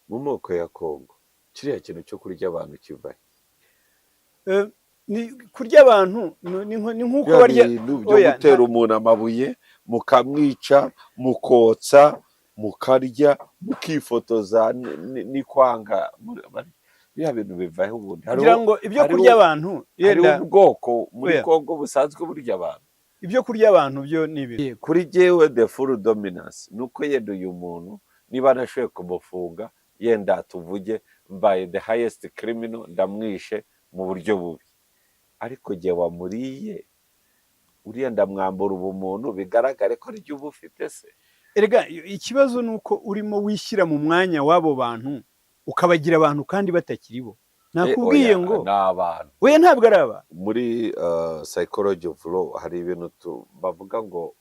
Mu moko ya Kongo, kiriya kintu cyo kurya abantu kiva he? Ni kurya abantu ni nk'uko Bya barya bintu byo Oya, gutera umuntu amabuye, mukamwica, mukotsa, mukarya, mukifotoza n'ikwanga, biriya bintu bivahe ubundi? Kugira ngo ibyo kurya abantu Hariho yenda ubwoko muri Oya. Kongo busanzwe burya abantu. Ibyo kurya abantu byo ni ibintu Kuri jyewe, the full dominance ni uko yenda uyu muntu niba nashoboye kumufunga, yenda tuvuge mbaye the highest criminal, ndamwishe mu buryo bubi, ariko jye wamuriye uriya ndamwambura ubumuntu, bigaragare ko aribyo uba ufite se. Erega ikibazo ni uko urimo wishyira mu mwanya w'abo bantu, ukabagira abantu kandi batakiri bo. Nakubwiye Oya, ngo ni abantu. We, ntabwo ari abantu. Muri psychology of law hari ibintu bavuga ngo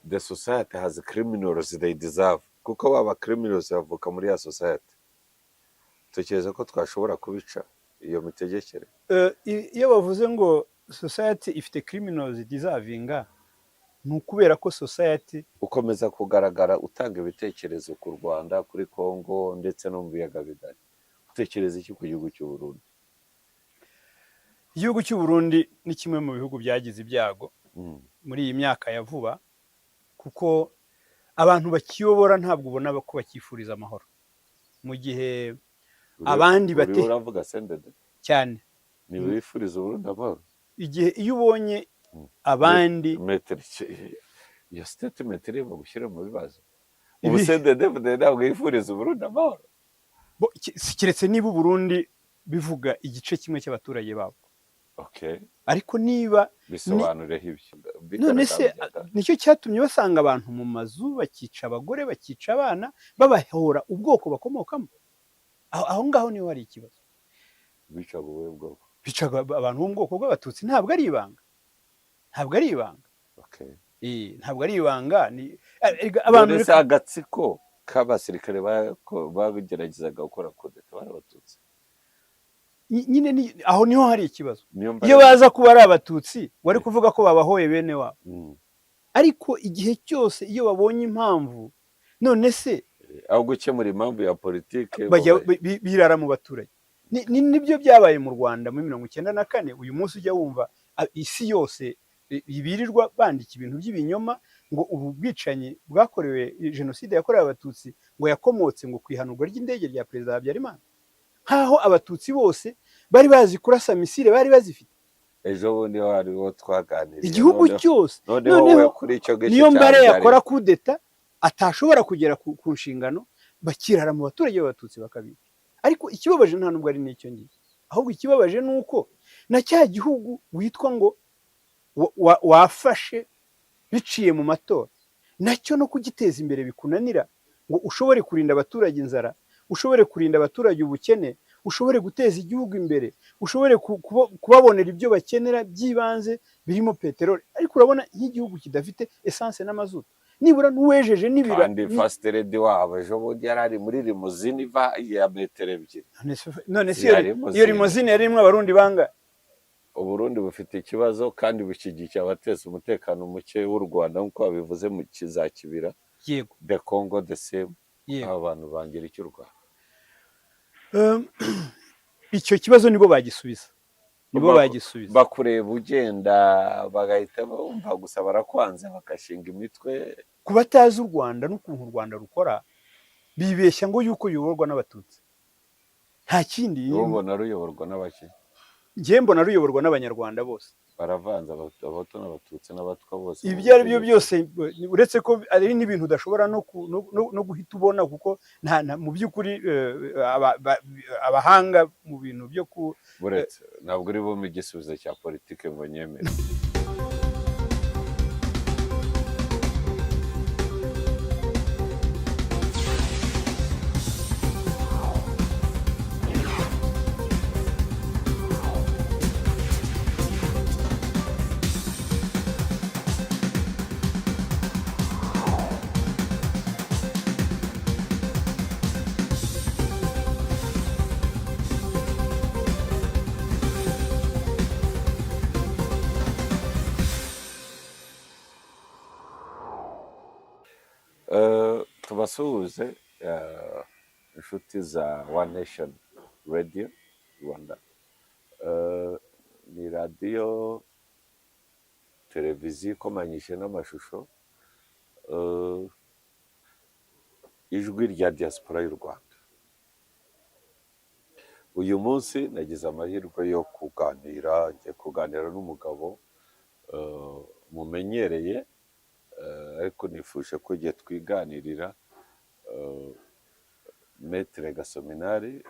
the society has criminals they deserve, kuko baba criminals bavuka muri ya society. Tekereza ko twashobora kubica iyo mitegekere. Iyo bavuze ngo society ifite criminals deserving, ni ukubera ko society Ukomeza kugaragara utanga ibitekerezo ku Rwanda, kuri Congo ndetse no mu biyaga bigari. Utekereza iki ku gihugu cy'u Burundi? Igihugu cy'u Burundi ni kimwe mu bihugu byagize ibyago muri iyi myaka ya vuba, kuko abantu bakiyobora ntabwo ubona ko bakifuriza amahoro, mu gihe abandi Uriho uravuga CNDD? Cyane. Ntibifuriza Uburundi amahoro? Igihe iyo ubonye abandi Metero, iyo statement irimo gushyira mu bibazo ubu. CNDD ntabwo yifuriza Uburundi amahoro. Keretse niba Uburundi bivuga igice kimwe cy'abaturage babo. Ariko niba Bisobanureho ibyo. None se nicyo cyatumye basanga abantu mu mazu, bakica abagore, bakica abana, babahora ubwoko bakomokamo? Aho ngaho niho hari ikibazo. Bicaga ubuhe bwoko? Bicaga abantu bo mu bwoko bw'Abatutsi. Ntabwo ari ibanga, ntabwo ari ibanga. Ntabwo ari ibanga, ni erega abantu None se agatsiko k'abasirikare bageragezaga gukora kudeta bari Abatutsi? Nyine aho niho hari ikibazo. Niyo Iyo baza kuba ari Abatutsi, wari kuvuga ko babahoye bene wabo. Ariko igihe cyose iyo babonye impamvu, none se Aho gukemura impamvu ya politike bajya birara mu baturage. Nibyo byabaye mu Rwanda muri 94. Uyu munsi ujya wumva isi yose birirwa bandika ibintu by'ibinyoma ngo ubu bwicanyi bwakorewe, jenoside yakorewe Abatutsi, ngo yakomotse ngo ku ihanurwa ry'indege rya Perezida Habyarimana, nk'aho Abatutsi bose bari bazi kurasa missile, bari bazifite. Ejo bundi hariho twaganiriye. Igihugu cyose. Noneho Noneho wowe kuri icyo ngicyo niyo cya mbare Habyarimana. yakora kudeta atashobora kugera ku nshingano, bakirara mu baturage b'Abatutsi bakabica. Ariko ikibabaje nta nubwo ari n'icyo ngicyo, ahubwo ikibabaje ni uko na cya gihugu witwa ngo wafashe biciye mu matora, nacyo no kugiteza imbere bikunanira, ngo ushobore kurinda abaturage inzara, ushobore kurinda abaturage ubukene, ushobore guteza igihugu imbere, ushobore kubabonera ibyo bakenera by'ibanze birimo peteroli. Ariko urabona nk'igihugu kidafite essence n'amazutu, nibura n'uwejeje n'ibira Kandi first lady wabo ejo bundi yari ari muri limousine iva ya metero 2. None se Ya iyo limousine. Limousine yari irimo Abarundi bangahe? Uburundi bufite ikibazo kandi bushyigikiye abateza umutekano muke w'u Rwanda, nk'uko babivuze mu kizakibira. Yego. The Congo the same. Aba bantu bangira icyo u Rwanda. Icyo kibazo nibo bagisubiza, nibo bagisubiza. Bakureba ugenda bagahita bumva gusa barakwanze, bagashinga imitwe. Ku batazi u Rwanda n'ukuntu u Rwanda rukora, bibeshya ngo yuko ruyoborwa n'Abatutsi, nta kindi. Ubona ruyoborwa n'abaki? Njye mbona ruyoborwa n'Abanyarwanda bose. Baravanze, Abahutu n'Abatutsi n'Abatwa bose mu Ibyo ari byo butegetsi. byose, uretse ko ari n'ibintu udashobora no guhita ubona, kuko mu by'ukuri abahanga mu bintu byo ku Buretse, ntabwo uri bumpe igisubizo cya politike ngo nyemere. Tubasuhuze, Inshuti za One Nation Radio Rwanda. Ni radiyo televiziyo ikomanyije n'amashusho, ijwi rya diaspora y'u Rwanda. Uyu munsi nagize amahirwe yo kuganira, ngiye kuganira n'umugabo mumenyereye, ariko nifuje ko igihe twiganirira, Maître Gasominari,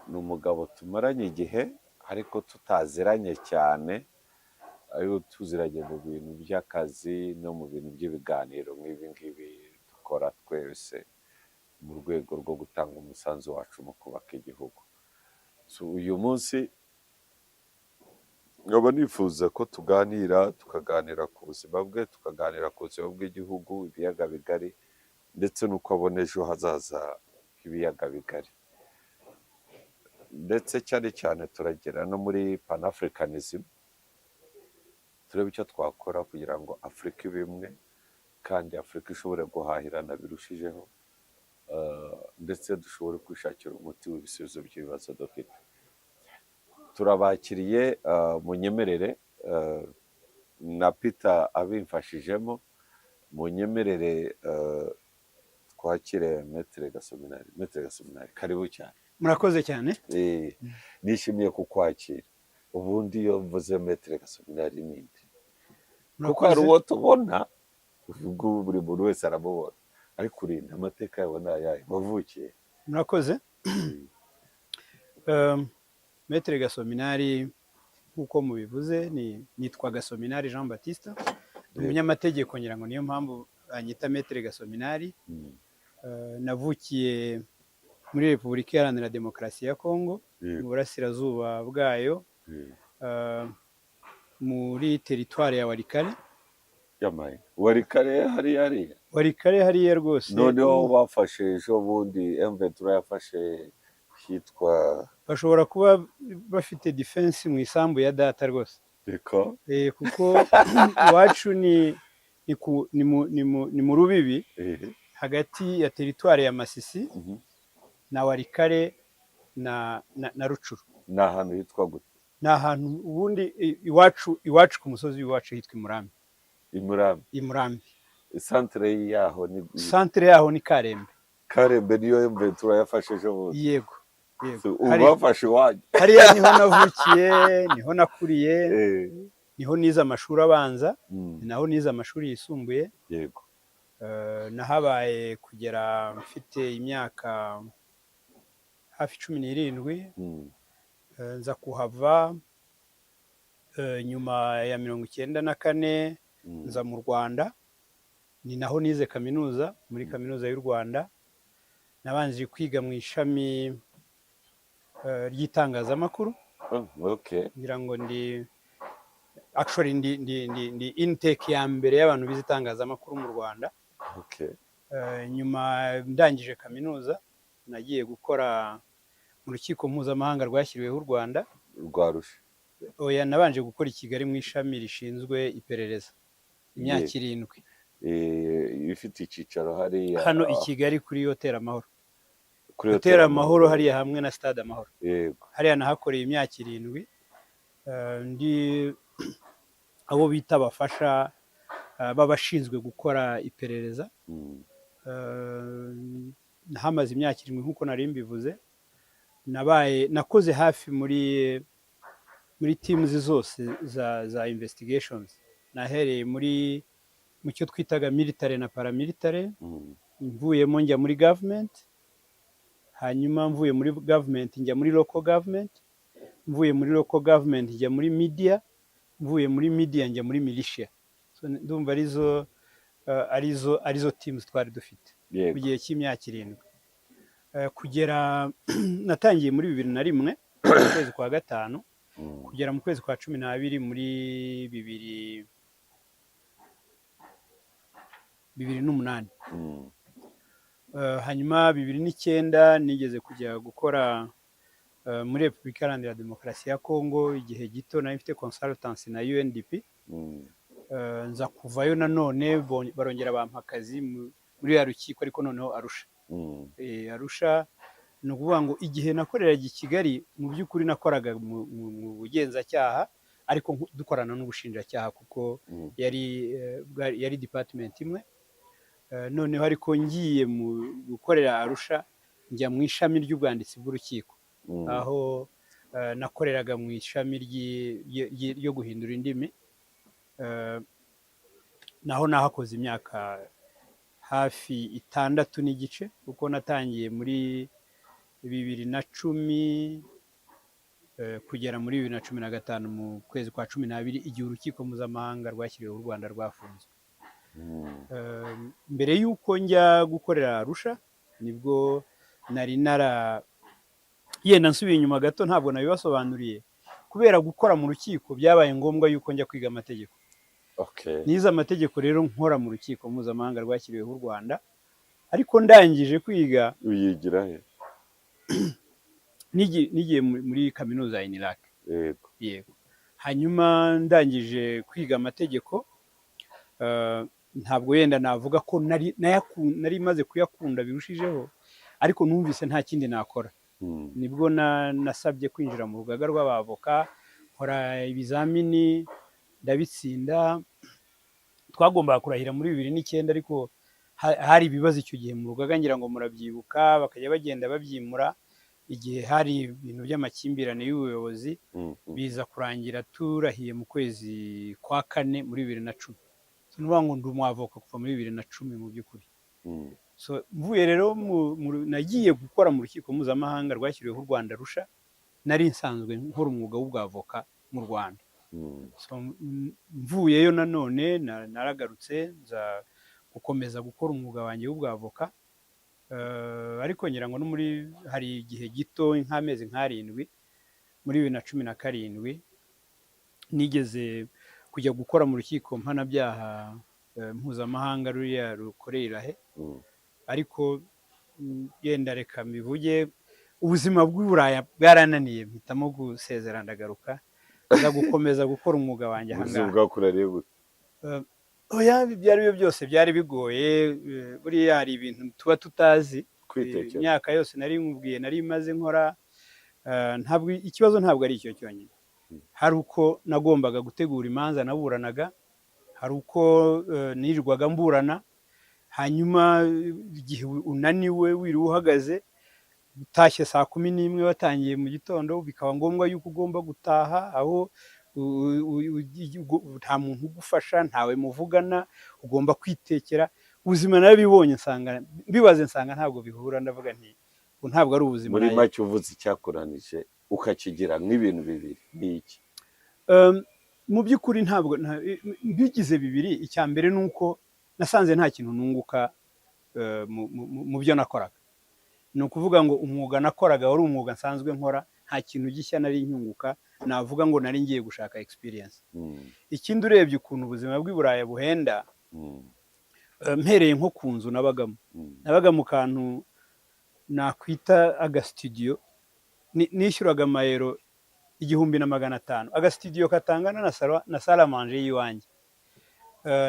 ni umugabo tumaranye igihe ariko tutaziranye cyane, ariko tuziranye mu bintu by'akazi no mu bintu by'ibiganiro nk'ibi ngibi dukora twese mu rwego rwo gutanga umusanzu wacu mu kubaka igihugu. So, uyu munsi nkaba nifuza ko tuganira, tukaganira ku buzima bwe, tukaganira ku buzima bw'igihugu, ibiyaga bigari, ndetse n'uko abona ejo hazaza h'ibiyaga bigari, ndetse cyane cyane turagera no muri panafricanism, turebe icyo twakora kugira ngo Afurika ibe imwe kandi Afurika ishobore guhahirana birushijeho, ndetse dushobore kwishakira umuti w'ibisubizo by'ibibazo dufite. Turabakiriye, munyemerere, na Peter abimfashijemo, munyemerere twakire Maître Gasominari. Maître Gasominari, karibu cyane. Murakoze cyane. Nishimiye kukwakira. Ubundi iyo mvuze Maître Gasominari ninde? Kuko hari Murakoze. uwo tubona ubwo buri muntu wese aramubona, ariko urinda amateka yawe ni ayahe? Wavukiye? Murakoze. Maître Gasominari, nk'uko mubivuze, ni nitwa Gasominari Jean Baptiste, ni umunyamategeko, ngira ngo niyo mpamvu banyita Maître Gasominari. Navukiye muri Repubulika Iharanira Demokarasi ya Kongo, mu burasirazuba bwayo, muri teritwari ya Walikale. Yamaye Walikale hariya hariya? Walikale hariya rwose. Noneho bafashe ejo bundi, M23 yafashe hitwa Bashobora kuba bafite defense mu isambu ya data rwose. Reka. Kuko iwacu ni, ku, ni, mu, ni, mu, ni mu rubibi hagati ya teritwari ya Masisi na Walikale na Rucuru. Ni ahantu hitwa gute? Ni ahantu ubundi iwacu ku musozi w'iwacu hitwa i Murambi. I Murambi? I Murambi. Santere yaho ni? Santere yaho ni Karembe. Karembe niyo M23 yafashe ejo bundi? Yego. So, ubu bafashe iwanyu? Hariya niho navukiye, niho nakuriye, niho nize amashuri abanza, ni naho nize amashuri yisumbuye. Nahabaye kugera mfite imyaka hafi 17. Nza kuhava nyuma ya 94, nza mu Rwanda, ni naho nize kaminuza, muri Kaminuza y'u Rwanda. Nabanje kwiga mu ishami ry'itangazamakuru. Oh, okay. Ngira ngo ndi actually ndi intake ya mbere y'abantu bize itangazamakuru mu Rwanda. Nyuma ndangije kaminuza nagiye gukora mu rukiko mpuzamahanga rwashyiriweho u Rwanda. Rwarusha? Oya, nabanje gukora i Kigali mu ishami rishinzwe iperereza imyaka 7. Ifite icyicaro hariya? Hano i Kigali kuri Hoteli Amahoro. Kuri Hoteli Amahoro hariya hamwe na Stade Amahoro. Hariya nahakoreye imyaka 7, ndi abo bita abafasha b'abashinzwe gukora iperereza. Nahamaze imyaka 7 nk'uko nari mbivuze. Nabaye nakoze hafi muri teams zose za investigations. Nahereye mu cyo twitaga military na paramilitary, mvuyemo njya muri government, hanyuma mvuye muri government njya muri local government, mvuye muri local government njya muri media, mvuye muri media njya muri militia. So, ndumva arizo teams twari dufite mu gihe cy'imyaka 7. Kugera natangiye muri 2001 mu kwezi kwa gatanu, kugera mu kwezi kwa 12 muri 2008. Hanyuma 2009 nigeze kujya gukora muri Repubulika Iharanira Demokarasi ya Kongo igihe gito, nari mfite consultancy na UNDP. Nza kuvayo nanone barongera bampa akazi muri ya rukiko, ariko noneho Arusha. Arusha ni ukuvuga ngo igihe nakoreraga i Kigali, mu by'ukuri nakoraga mu bugenzacyaha, ariko dukorana n'ubushinjacyaha kuko yari department imwe. Noneho ariko ngiye mu gukorera Arusha, njya mu ishami ry'ubwanditsi bw'urukiko, aho nakoreraga mu ishami ryo guhindura indimi. Naho nahakoze imyaka hafi 6 n'igice, kuko natangiye muri 2010 kugera muri 2015 mu kwezi kwa 12, igihe urukiko mpuzamahanga rwashyiriweho u Rwanda rwafunzwe. Mbere y'uko njya gukorera Arusha, nibwo nari nara yenda nsubiye inyuma gato, ntabwo nabibasobanuriye. Kubera gukora mu rukiko, byabaye ngombwa yuko njya kwiga amategeko. Nize amategeko rero nkora mu rukiko mpuzamahanga rwashyiriweho u Rwanda, ariko ndangije kwiga Uyigira he? Nigiye muri kaminuza ya UNILAK. Yego. Hanyuma ndangije kwiga amategeko, ntabwo yenda navuga ko nari maze kuyakunda birushijeho, ariko numvise nta kindi nakora. Nibwo nasabye kwinjira mu rugaga rw'abavoka, nkora ibizamini ndabitsinda. Twagombaga kurahira muri 2009, ariko hari ibibazo icyo gihe mu rugaga, ngira ngo murabyibuka, bakajya bagenda babyimura igihe hari ibintu by'amakimbirane y'ubuyobozi. Biza kurangira turahiye mu kwezi kwa kane muri 2010. So, ni ukuvuga ngo ndi umwavoka kuva muri 2010 mu by'ukuri. So, mvuye rero nagiye gukora mu rukiko mpuzamahanga rwashyiriweho u Rwanda Arusha, nari nsanzwe nkora umwuga w'ubwavoka mu Rwanda. So, mvuyeyo nanone naragarutse nza gukomeza gukora umwuga wanjye w'ubwavoka. Ariko ngira ngo no muri hari igihe gito nk'amezi nk'arindwi muri 2017 nigeze kujya gukora mu rukiko mpanabyaha mpuzamahanga ruriya rukorera i La Haye. Ariko yenda reka mbivuge, ubuzima bw'i Buraya bwarananiye, mpitamo gusezera, ndagaruka nza gukomeza gukora umwuga wanjye aha Ubuzima ngaha. Bwakurariye gute? Oya, ibyo ari byo byose byari bigoye. Buriya hari ibintu tuba tutazi. Kwitekera. Imyaka yose nari nkubwiye nari maze nkora, ntabwo ikibazo ntabwo ari icyo cyonyine. Hari uko nagombaga gutegura imanza naburanaga, hari uko nirirwaga mburana, hanyuma igihe unaniwe wiriwe uhagaze, utashye saa 11 watangiye mu gitondo, bikaba ngombwa yuko ugomba gutaha aho nta muntu ugufasha, ntawe muvugana, ugomba kwitekera. Ubuzima narabibonye, nsanga mbibaze, nsanga ntabwo bihura, ndavuga nti ubu ntabwo ari ubuzima. Muri make, uvuze icyakuranije ukakigira nk'ibintu bibiri ni iki? Mu by'ukuri ntabwo mbigize bibiri. Icya mbere ni uko nasanze nta kintu nunguka mu byo nakoraga. Ni ukuvuga ngo umwuga nakoraga wari umwuga nsanzwe nkora, nta kintu gishya nari nyunguka navuga ngo nari ngiye gushaka experience. Ikindi, urebye ukuntu ubuzima bw'i Burayi buhenda, mpereye nko ku nzu nabagamo, nabaga mu kantu nakwita agasitudiyo, nishyuraga amayero 1500, agasitudiyo katangana na salle à manger y'iwanjye.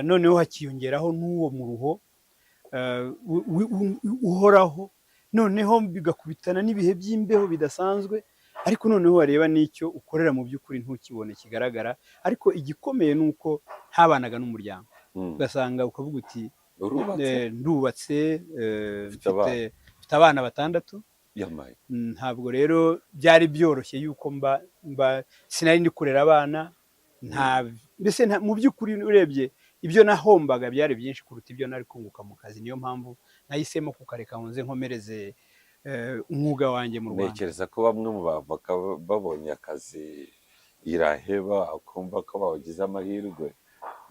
Noneho hakiyongeraho n'uwo muruho uhoraho, noneho bigakubitana n'ibihe by'imbeho bidasanzwe, ariko noneho wareba n'icyo ukorera mu by'ukuri ntukibone kigaragara. Ariko igikomeye ni uko ntabanaga n'umuryango, ugasanga ukavuga uti Urubatse? Ndubatse, Ufite abana? mfite abana batandatu. Yamaye. Ntabwo rero byari byoroshye yuko mba sinari ndi kurera abana, nta mbese mu by'ukuri urebye ibyo nahombaga byari byinshi kuruta ibyo nari kunguka mu kazi. Niyo mpamvu nahisemo kukareka ngo nze nkomereze umwuga wanjye mu Rwanda. Ntekereza ko bamwe mu bavoka babonye akazi iraheba akumva ko bagize amahirwe,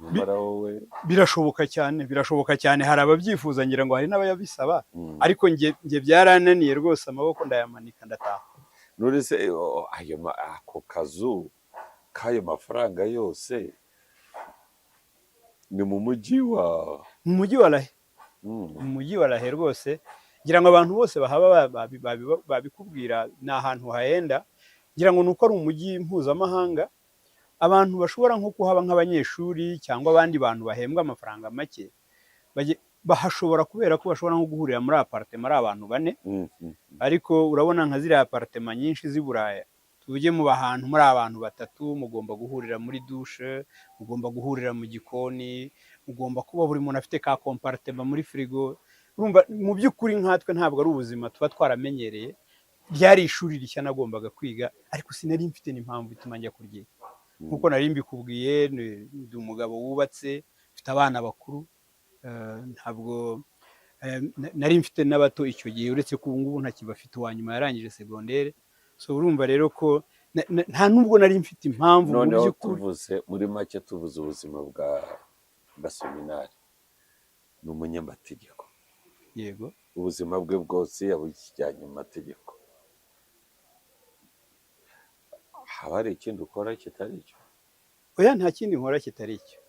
nyamara wowe Birashoboka cyane, birashoboka cyane. Hari ababyifuza, ngira ngo hari n'abayabisaba, ariko njye byarananiye rwose, amaboko ndayamanika ndataha. None se ako kazu k'ayo mafaranga yose ni mu mujyi wa Mu mujyi wa La Haye. Mu mujyi wa La Haye rwose, ngira ngo abantu bose bahaba babikubwira, ni ahantu hahenda. Ngira ngo ni uko ari umujyi mpuzamahanga, abantu bashobora nko kuhaba nk'abanyeshuri cyangwa abandi bantu bahembwa amafaranga make. Bahashobora kubera ko bashobora nko guhurira muri appartement ari abantu bane. Ariko urabona nka ziriya appartement nyinshi z'i Buraya, tuvuge muba ahantu muri abantu batatu, mugomba guhurira muri douche, mugomba guhurira mu gikoni, mugomba kuba buri muntu afite ka compartiment muri firigo. Urumva, mu by'ukuri nkatwe ntabwo ari ubuzima tuba twaramenyereye. Ryari ishuri rishya nagombaga kwiga, ariko sinari mfite n'impamvu ituma njya kuryiga. Nk'uko nari mbikubwiye, ndi umugabo wubatse, mfite abana bakuru, ntabwo nari mfite n'abato icyo gihe, uretse ko ubu ngubu ntakibafite, uwa nyuma yarangije segondere. So urumva rero ko nta nubwo nari mfite impamvu mu Noneho by'ukuri. Tuvuze muri make, tuvuze ubuzima bwa Gasominari, ni umunyamategeko. Yego. Ubuzima bwe bwose yabujyanye mu mategeko. Haba hari ikindi ukora kitari icyo? Oya, nta kindi nkora kitari icyo.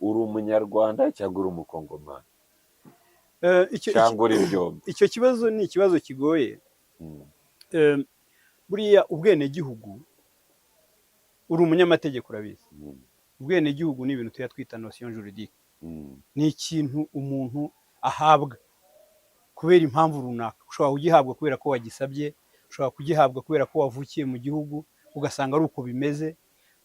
Uri Umunyarwanda cyangwa uri Umukongomani? Icyo Cyangwa uri byombi? Icyo kibazo ni ikibazo kigoye. Buriya ubwenegihugu, uri umunyamategeko urabizi, ubwenegihugu ni ibintu tujya twita notion juridique. Ni ikintu umuntu ahabwa kubera impamvu runaka. Ushobora kugihabwa kubera ko wagisabye, ushobora kugihabwa kubera ko wavukiye mu gihugu ugasanga ari uko bimeze,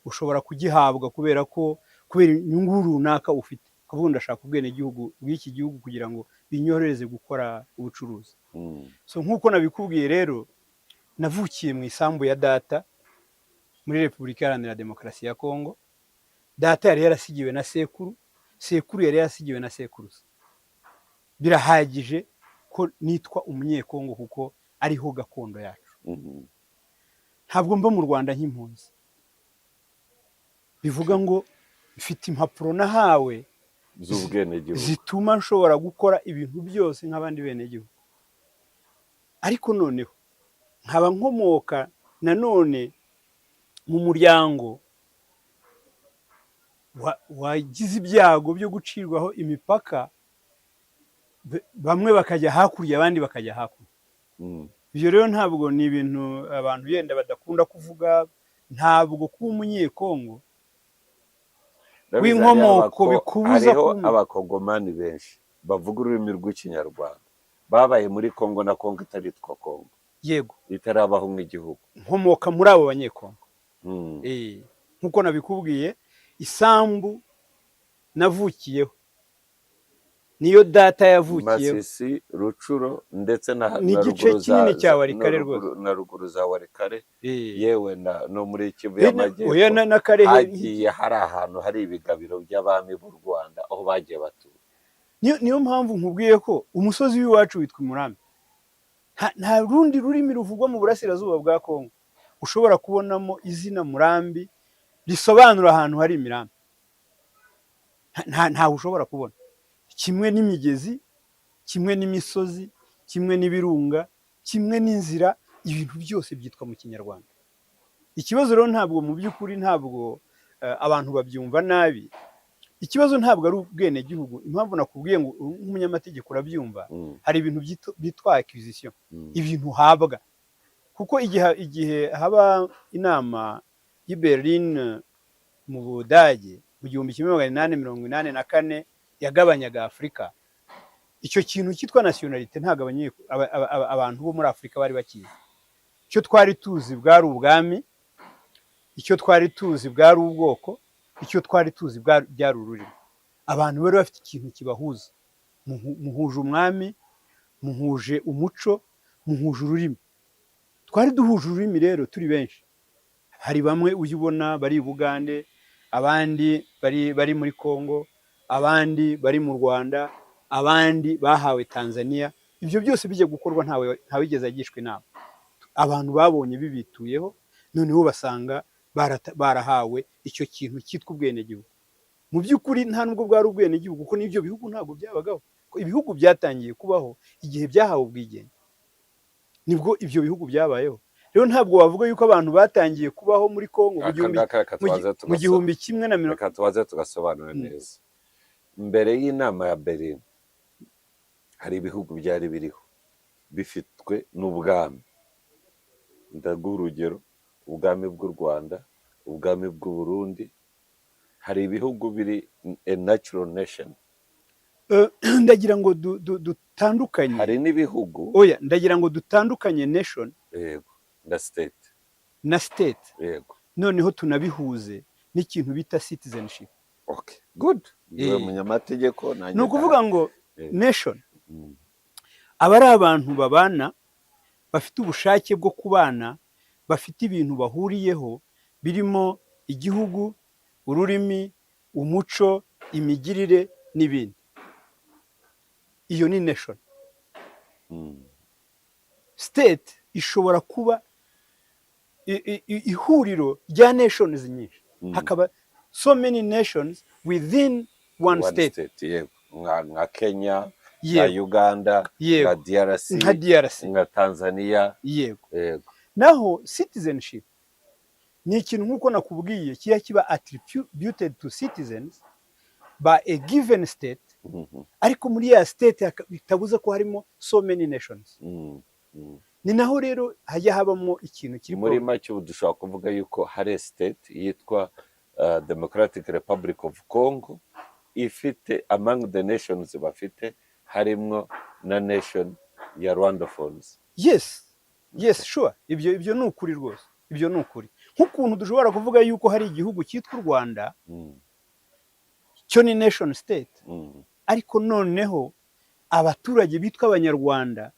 ushobora kugihabwa kubera ko kubera inyungu runaka ufite, ukavuga ndashaka ubwenegihugu bw'iki gihugu kugira ngo binyorohereze gukora ubucuruzi. So nk'uko nabikubwiye rero, navukiye mu isambu ya data muri Repubulika Iharanira Demokarasi ya Kongo. Data yari yarasigiwe na sekuru, sekuru yari yarasigiwe na sekuruza. Birahagije ko nitwa Umunyekongo kuko ariho gakondo yacu. Ntabwo mba mu Rwanda nk'impunzi, bivuga ngo mfite impapuro nahawe z'ubwenegihugu zituma nshobora gukora ibintu byose nk'abandi benegihugu. Ariko noneho nkaba nkomoka nanone mu muryango wagize ibyago byo gucirwaho imipaka, bamwe bakajya hakurya, abandi bakajya hakuno. Ibyo rero ntabwo ni ibintu abantu yenda badakunda kuvuga. Ntabwo kuba Umunyekongo Ndabizi. w'inkomoko hariho bikubuza hariho kuba Abakongomani benshi bavuga ururimi rw'Ikinyarwanda babaye muri Kongo na Kongo itaritwa Kongo, itarabaho nk'igihugu. Nkomoka muri abo Banyekongo. Nk'uko nabikubwiye, isambu navukiyeho niyo data yavukiyeho. Masisi, Rucuro ndetse na Ni na igice ruguru za kinini cya Walikale na ruguru, rwose. na ruguru za Walikale, yewe na no muri Kivu y'Amajyepfo. Oya, na Karehe. Hagiye hari ahantu hari ibigabiro by'abami b'u Rwanda aho bagiye batura. Niyo mpamvu nkubwiye ko umusozi w'iwacu witwa Umurambi. Nta rundi rurimi ruvugwa mu burasirazuba bwa Kongo ushobora kubonamo izina Murambi risobanura ahantu hari imirambi. Ntawe ushobora kubona. Kimwe n'imigezi, kimwe n'imisozi, kimwe n'ibirunga, kimwe n'inzira, ibintu byose byitwa mu Kinyarwanda. Ikibazo rero ntabwo, mu by'ukuri ntabwo abantu babyumva nabi. Ikibazo ntabwo ari ubwenegihugu. Impamvu nakubwiye ngo nk'umunyamategeko urabyumva, hari ibintu byitwa acquisition, ibintu uhabwa. Kuko igihe haba inama y'i Berlin mu Budage mu 1884 yagabanyaga Afurika, icyo kintu cyitwa nationalité ntabwo abantu bo muri Afurika bari bakizi. Icyo twari tuzi bwari ubwami, icyo twari tuzi bwari ubwoko, icyo twari tuzi byari ururimi. Abantu bari bafite ikintu kibahuza. Muhuje umwami, muhuje umuco, muhuje ururimi. Twari duhuje ururimi rero turi benshi. Hari bamwe ujya ubona bari i Bugande, abandi bari muri Congo, abandi bari mu Rwanda, abandi bahawe Tanzania. Ibyo byose bijya gukorwa ntawigeze agishwa inama. Abantu babonye bibituyeho, noneho basanga barahawe icyo kintu cyitwa ubwenegihugu. Mu by'ukuri nta nubwo bwari ubwenegihugu, kuko n'ibyo bihugu ntabwo byabagaho. Ko ibihugu byatangiye kubaho igihe byahawe ubwigenge, nibwo ibyo bihugu byabayeho. Rero ntabwo wavuga yuko abantu batangiye kubaho muri Congo mu Aka gihumbi ngaka reka mu gi- tubanze mu gihumbi kimwe na mirongo reka tubanze tugasobanura neza. Mbere y'inama ya Berlin hari ibihugu byari biriho bifitwe n'ubwami. Ndaguha urugero: ubwami bw'u Rwanda, ubwami bw'u Burundi. Hari ibihugu biri a natural nation. Ndagira ngo dutandukanye. Hari n'ibihugu. Oya, ndagira ngo dutandukanye nation Yego, na state. na state. Noneho tunabihuze n'ikintu bita citizenship. Okay, good. Niwe munyamategeko, nanjye. Ni ukuvuga ngo nation aba ari abantu babana, bafite ubushake bwo kubana, bafite ibintu bahuriyeho birimo igihugu, ururimi, umuco, imigirire n'ibindi. Iyo ni nation. State ishobora kuba ihuriro rya nations nyinshi, hakaba so many nations within one One state. state, yego, nka Kenya, nka Uganda, nka DRC, nka DRC, nka Tanzania. Yego. Naho citizenship ni ikintu, nk'uko nakubwiye, kiba kiba attributed to citizens by a given state, ariko muri ya state bitabuza ko harimo so many nations. Ni naho rero hajya habamo ikintu kiri Muri make, ubu dushobora kuvuga yuko hari state yitwa Democratic Republic of Congo, ifite among the nations bafite harimwo na nation ya Rwandophones. Yes, sure, ibyo ni ukuri rwose, ibyo ni ukuri, nk'ukuntu dushobora kuvuga yuko hari igihugu cyitwa u Rwanda, cyo ni nation state, ariko noneho abaturage bitwa Abanyarwanda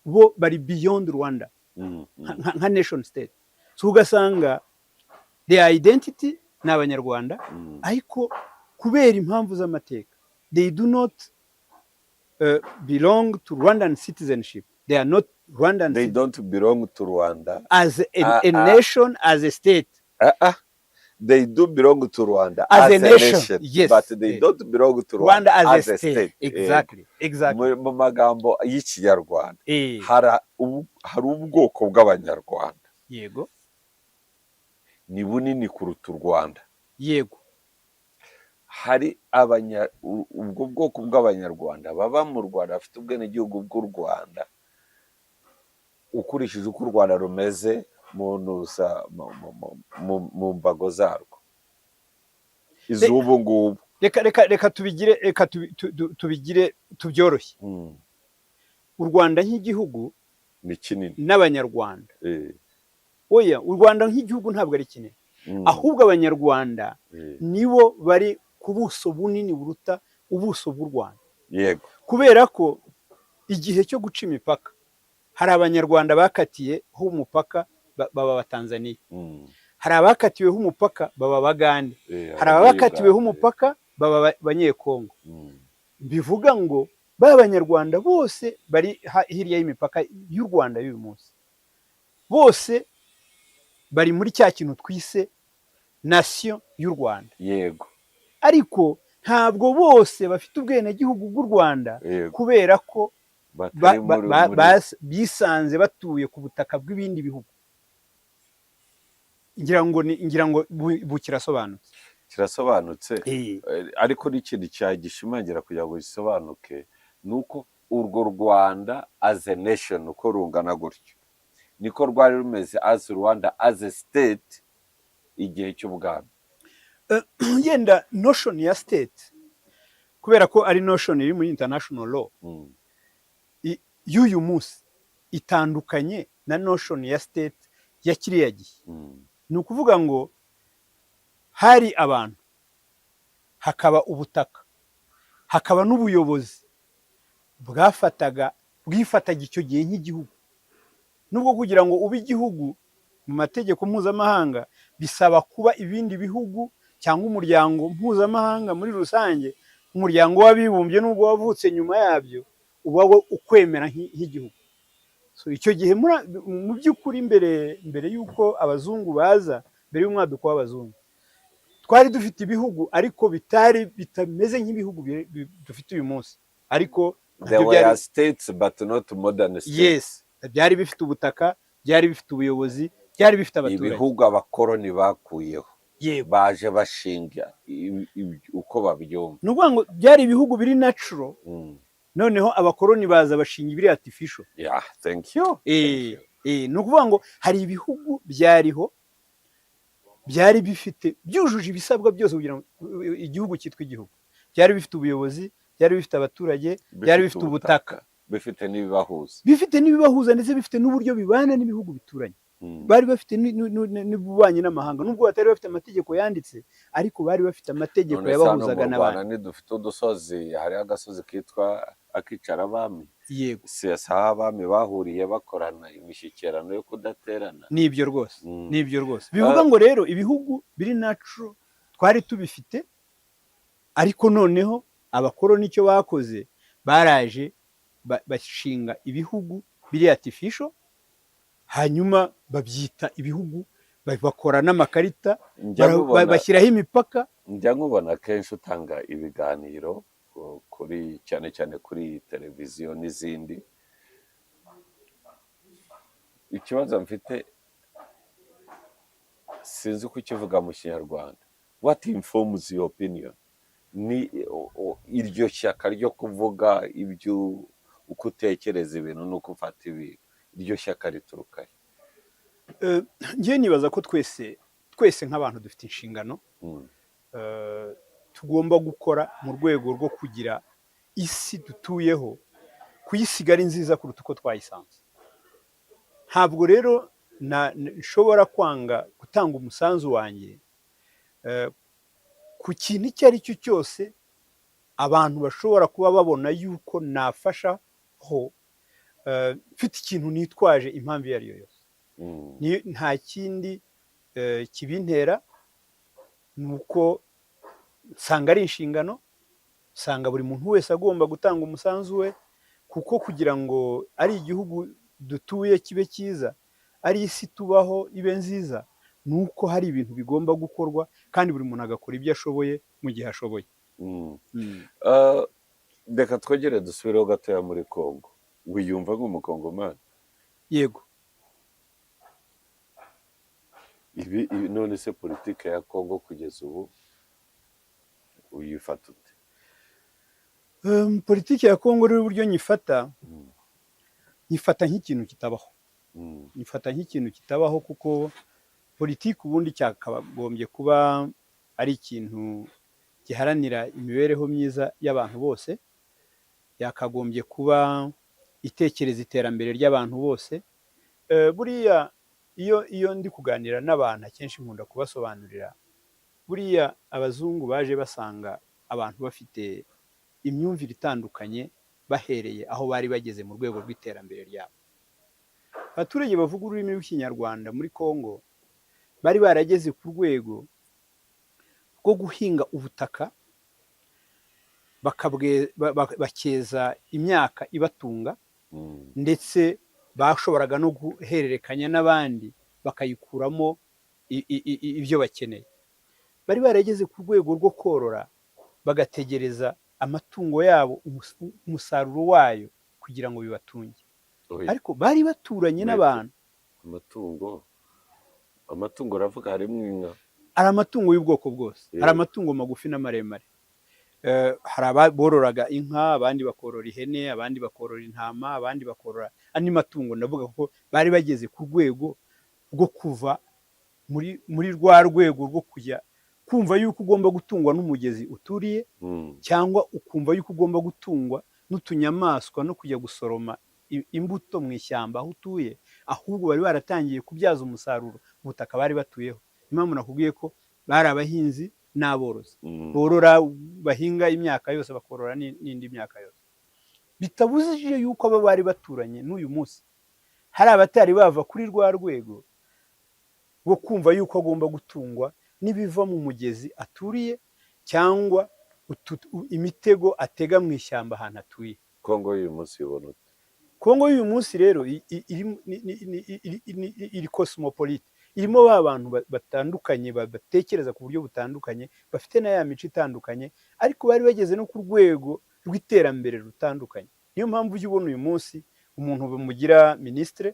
bo bari beyond Rwanda nka nation state. So ugasanga their identity ni Abanyarwanda, ariko kubera impamvu z'amateka they do not belong to Rwandan citizenship. They are not Rwandan They don't belong to Rwanda as a nation, as a state. They do belong to Rwanda as a nation, yes. but they don't belong to Rwanda Rwanda as a state. Eh, Exactly. Mu magambo y'Ikinyarwanda, hari ubwoko bw'Abanyarwanda, ni bunini kuruta u Rwanda. Hari ubwo bwoko bw'Abanyarwanda baba mu Rwanda, bafite ubwenegihugu bw'u Rwanda, ukurikije uko u Rwanda rumeze mu ntuza mu mbago zarwo iz'ubu ngubu. Reka tubigire, reka tubigire tubyoroshye. U Rwanda nk'igihugu Ni kinini. n'Abanyarwanda. Oya, u Rwanda nk'igihugu ntabwo ari kinini, ahubwo Abanyarwanda nibo bari ku buso bunini buruta ubuso bw'u Rwanda, kubera ko igihe cyo guca imipaka hari Abanyarwanda bakatiyeho umupaka baba Abatanzaniya, hari abakatiweho umupaka baba Abagande, hari abakatiweho Abanyayuganda. umupaka baba Abanyekongo. Bivuga ngo ba Banyarwanda bose bari hirya y'imipaka y'u Rwanda y'uyu munsi, bose bari muri cya kintu twise nation y'u Rwanda, ariko ntabwo bose bafite ubwenegihugu bw'u Rwanda, kubera ko Batari bisanze batuye ku butaka bw'ibindi bihugu. Ngira ngo bu kirasobanutse. Kirasobanutse. Ariko n'ikintu cyagishimangira kugira ngo gisobanuke ni uko urwo Rwanda as a nation uko rungana gutyo, niko rwari rumeze as Rwanda as a state igihe cy'ubwami. Yenda notion ya state, kubera ko ari notion iri muri international law y'uyu munsi, itandukanye na notion ya state ya kiriya gihe. Ni ukuvuga ngo hari abantu, hakaba ubutaka, hakaba n'ubuyobozi bwafataga, bwifataga icyo gihe nk'igihugu, nubwo kugira ngo ube igihugu mu mategeko mpuzamahanga bisaba kuba ibindi bihugu cyangwa umuryango mpuzamahanga muri rusange, Umuryango w'Abibumbye, nubwo wavutse nyuma yabyo, uba wo ukwemera nk'igihugu. So icyo gihe mu by'ukuri, mbere y'uko abazungu baza, mbere y'umwaduko w'abazungu, twari dufite ibihugu, ariko bitari bitameze nk'ibihugu dufite uyu munsi, ariko There nabyo were states but not modern states. Yes, byari bifite ubutaka, byari bifite ubuyobozi, byari bifite abaturage. Ibihugu abakoroni bakuyeho, baje bashinga uko babyumva. Ni ukuvuga ngo byari ibihugu biri natural, noneho abakoroni baza bashinga ibiri artificial. Yeah, thank you. Thank you. Ni ukuvuga ngo hari ibihugu byariho, byari bifite, byujuje ibisabwa byose kugira ngo igihugu cyitwe igihugu. Byari bifite ubuyobozi, Byari bifite abaturage, byari bifite ubutaka, bifite n'ibibahuza. Bifite n'ibibahuza, ndetse bifite n'uburyo bibana n'ibihugu bituranye. Bari bafite n'ububanyi n'amahanga, nubwo batari bafite amategeko yanditse, ariko bari bafite amategeko None se hano mu yabahuzaga Rwanda n'abandi. ntidufite udusozi? Hariho agasozi kitwa akicara abami. Yego. Si aho abami bahuriye bakorana imishyikirano yo kudaterana? Nibyo rwose. Nibyo rwose. Bivuga ngo rero ibihugu biri natural twari tubifite, ariko noneho abakoroni icyo bakoze, baraje bashinga ibihugu biri artificial, hanyuma babyita ibihugu, bakora n'amakarita, Njya nkubona bashyiraho imipaka. Njya nkubona kenshi utanga ibiganiro kuri, cyane cyane kuri televiziyo n'izindi. Ikibazo mfite, sinzi uko ukivuga mu Kinyarwanda, what informs your opinion? Ni iryo shyaka ryo kuvuga ibyo, uko utekereza ibintu n'uko ufata ibintu, iryo shyaka rituruka he? Njyewe nibaza ko twese twese nk'abantu dufite inshingano tugomba gukora mu rwego rwo kugira isi dutuyeho kuyisiga ari nziza kuruta uko twayisanze. Ntabwo rero nshobora kwanga gutanga umusanzu wanjye ku kintu icyo ari cyo cyose abantu bashobora kuba babona yuko nafashaho, mfite ikintu nitwaje, impamvu iyo ari yo yose. Nta kindi kibintera, ni uko nsanga ari inshingano, nsanga buri muntu wese agomba gutanga umusanzu we, kuko kugira ngo ari igihugu dutuye kibe cyiza, ari isi tubaho ibe nziza, ni uko hari ibintu bigomba gukorwa, kandi buri muntu agakora ibyo ashoboye mu gihe ashoboye. Reka twongere dusubireho gatoya muri Kongo. Wiyumva nk'Umukongomani? Yego. Ibi none se politike ya Kongo kugeza ubu uyifata ute? Politiki ya Kongo rero, uburyo nyifata, nyifata nk'ikintu kitabaho. Nyifata nk'ikintu kitabaho, kuko politiki ubundi cyakagombye kuba ari ikintu giharanira imibereho myiza y'abantu bose, yakagombye kuba itekereza iterambere ry'abantu bose. Buriya iyo ndi kuganira n'abantu, akenshi nkunda kubasobanurira, buriya abazungu baje basanga abantu bafite imyumvire itandukanye bahereye aho bari bageze mu rwego rw'iterambere ryabo. Abaturage bavuga ururimi rw'Ikinyarwanda muri Congo bari barageze ku rwego rwo guhinga ubutaka, bakeza imyaka ibatunga, ndetse bashoboraga no guhererekanya n'abandi bakayikuramo ibyo bakeneye. Bari barageze ku rwego rwo korora, bagategereza amatungo yabo, umusaruro wayo, kugira ngo bibatunge. Oya, ariko bari baturanye Wait. n'abantu. Amatungo uravuga harimo inka? Hari amatungo y'ubwoko bwose. Hari amatungo magufi n'amaremare. Hari abororaga inka, abandi bakorora ihene, abandi bakorora intama, abandi bakorora andi matungo. Ndavuga ko bari bageze ku rwego rwo kuva muri rwa rwego rwo kujya kumva yuko ugomba gutungwa n'umugezi uturiye, cyangwa ukumva yuko ugomba gutungwa n'utunyamaswa no kujya gusoroma imbuto mu ishyamba aho utuye. Ahubwo bari baratangiye kubyaza umusaruro ubutaka bari batuyeho. Niyo mpamvu nakubwiye ko bari abahinzi n'aborozi, borora, bahinga imyaka yose, bakorora n'indi myaka yose, bitabujije yuko abo bari baturanye n'uyu munsi hari abatari bava kuri rwa rwego rwo kumva yuko agomba gutungwa n'ibiva mu mugezi aturiye, cyangwa imitego atega mu ishyamba ahantu atuye. Kongo y'uyu munsi ubona ute? Kongo y'uyu munsi rero iri cosmopolite, irimo ba bantu batandukanye, batekereza ku buryo butandukanye, bafite na ya mico itandukanye, ariko bari bageze no ku rwego rw'iterambere rutandukanye. Niyo mpamvu ujya ubona uyu munsi umuntu bamugira minisitire,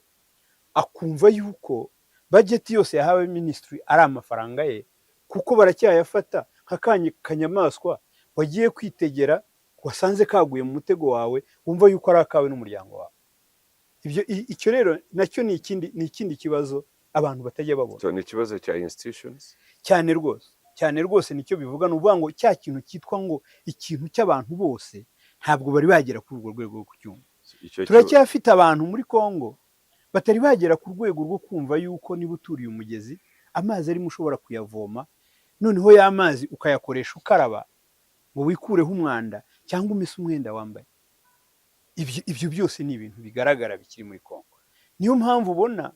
akumva yuko budget yose yahawe minisitiri ari amafaranga ye, kuko baracyayafata nka kanyamaswa wagiye kwitegera, wasanze kaguye mu mutego wawe, wumva yuko ari akawe n'umuryango wawe. Ibyo icyo rero nacyo ni ikindi kibazo abantu batajya babona. So, ni ikibazo cya institutions? Cyane rwose, cyane rwose. Nicyo bivuga. Ni ukuvuga ngo cya kintu cyitwa ngo ikintu cy'abantu bose. Ntabwo bari bagera kuri urwo rwego rwo kucyumva. Icyo Turacyafite abantu muri Congo batari bagera ku rwego rwo kumva yuko niba uturiye umugezi, amazi arimo ushobora kuyavoma, noneho ya mazi ukayakoresha ukaraba ngo wikureho umwanda cyangwa umese umwenda wambaye. Ibyo byose ni ibintu bigaragara bikiri muri Congo. Niyo mpamvu ubona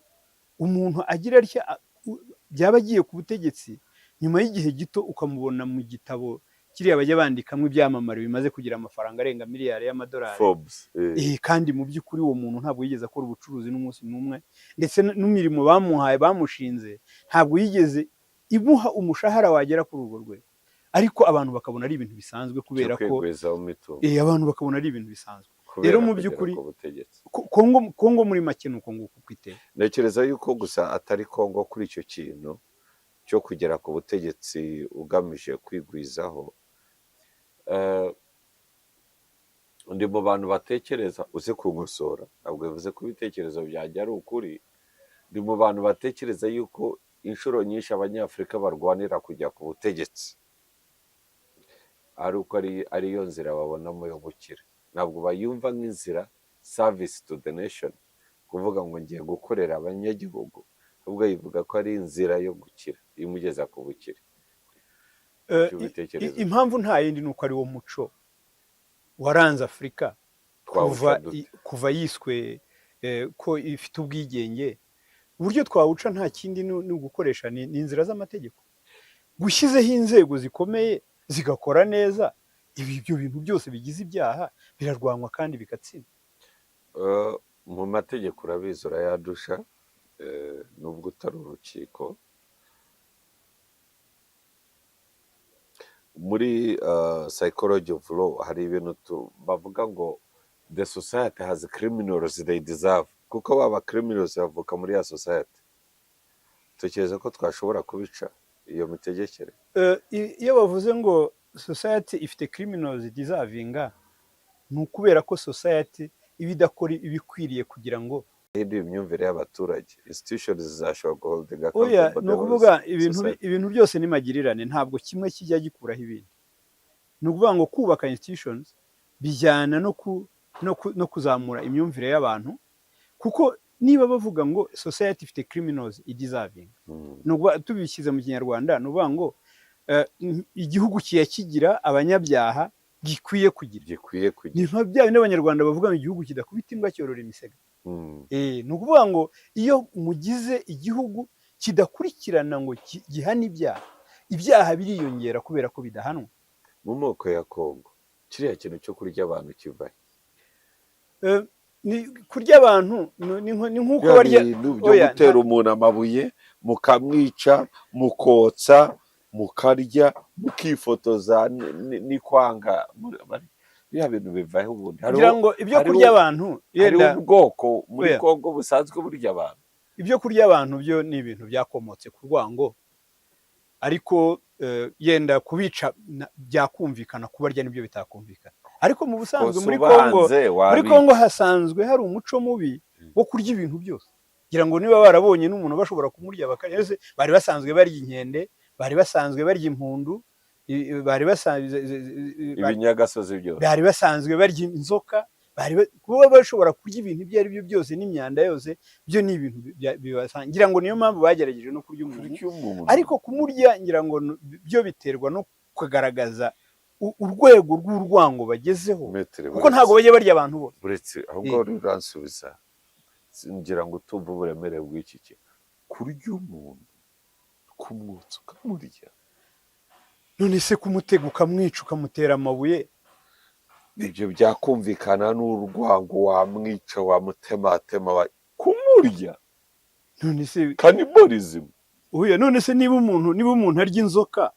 umuntu agira atya, byaba agiye ku butegetsi, nyuma y'igihe gito ukamubona mu gitabo kiriya bajya bandikamo ibyamamare bimaze kugira amafaranga arenga miliyari y'amadolari. Forbes. Kandi mu by'ukuri uwo muntu ntabwo yigeze akora ubucuruzi n'umunsi n'umwe, ndetse n'imirimo bamuhaye, bamushinze, ntabwo yigeze imuha umushahara wagera kuri urwo rwego, ariko abantu bakabona ari ibintu bisanzwe kubera cyo ko kwigwizaho imitungo. Abantu bakabona ari ibintu bisanzwe. Kubera Rero mu kugera by'ukuri ku butegetsi. Kongo muri make ni uko nguko uko iteye. Ntekereza yuko gusa atari Kongo kuri icyo kintu cyo kugera ku butegetsi ugamije kwigwizaho. Ndi mu bantu batekereza, uze kunkosora, ntabwo bivuze ko ibitekerezo byanjye ari ukuri, ndi mu bantu batekereza yuko inshuro nyinshi Abanyafurika barwanira kujya ku butegetsi ari uko ariyo nzira babonamo yo gukira. Ntabwo bayumva nk'inzira service to the nation, kuvuga ngo ngiye gukorera abanyagihugu, ahubwo yivuga ko ari inzira yo gukira imugeza ku bukire. Ibyo bitekerezo Impamvu nta yindi, ni uko ari wo muco waranze Afurika twawuca kuva dute? Kuva yiswe ko ifite ubwigenge. Uburyo twawuca nta kindi, ni ugukoresha ni inzira z'amategeko, gushyizeho inzego zikomeye zigakora neza. Ibyo bintu byose bigize ibyaha birarwanywa kandi bigatsinda. Mu mategeko urabizi, urayadusha, nubwo utari urukiko. Muri psychology of law hari ibintu bavuga ngo "the society has criminals they deserve", kuko baba criminals bavuka muri ya society. Tekereza ko twashobora kubica iyo mitegekere? Iyo bavuze ngo society ifite criminals deserving, ni ukubera ko society iba idakora ibikwiriye kugira ngo hinduye imyumvire y'abaturage, institutions zizashobora guholdinga Oya, accountable ni the whole ukuvuga ibintu society. Ibintu byose ni magirirane, ntabwo kimwe kijya gikuraho ibindi. Ni ukuvuga ngo kubaka institutions bijyana no kuzamura imyumvire y'abantu, kuko niba bavuga ngo society ifite criminals deserving, ni ukuvuga, tubishyize mu Kinyarwanda, ni ukuvuga ngo igihugu kiya kigira abanyabyaha gikwiye kugira. Gikwiye Ni kugira. nka bya bindi Abanyarwanda bavuga ngo igihugu kidakubita imbwa cyorora imisega. Ni ukuvuga ngo iyo mugize igihugu kidakurikirana ngo gihane ibyaha, ibyaha biriyongera kubera ko bidahanwa. Mu moko ya Kongo, kiriya kintu cyo kurya abantu kiva he? Ni kurya abantu ni nk'uko Bya barya bintu byo Oya, gutera umuntu amabuye, mukamwica, mukotsa, mukarya, mukifotoza n'ikwanga, biriya bintu bivaho ubundi? Kugira ngo ibyo kurya abantu Hariho yenda ubwoko muri Oya. Kongo busanzwe burya abantu? Ibyo kurya abantu byo ni ibintu byakomotse ku rwango, ariko yenda kubica byakumvikana, kubarya nibyo bitakumvikana. Ariko mu busanzwe Kose muri Kongo ubanze muri wabica. Kongo hasanzwe hari umuco mubi wo kurya ibintu byose. Ngira ngo niba barabonye n'umuntu bashobora kumurya bakarya. Ese bari basanzwe barya inkende, bari basanzwe barya impundu, bari basanzwe Ibinyagasozi byose. bari basanzwe barya inzoka, kuba bashobora kurya ibintu ibyo ari byo byose n'imyanda yose, byo ni ibintu bibasanzwe. Ngira ngo niyo mpamvu bagerageje no kurya umuntu. Kurya umuntu. Ariko kumurya, ngira ngo byo biterwa no kugaragaza urwego rw'urwango bagezeho, Maître, kuko ntabwo bajya barya abantu bose. Buretse aho ngaho uransubiza, ngira ngo utumve uburemere bw'iki kintu, kurya umuntu, kumwotsa ukamurya. None se kumutega ukamwica, ukamutera amabuye? Ibyo byakumvikana n'urwango, wamwica, wamutematema, kumurya? None se Cannibalism. Oya, none se niba umuntu arya inzoka,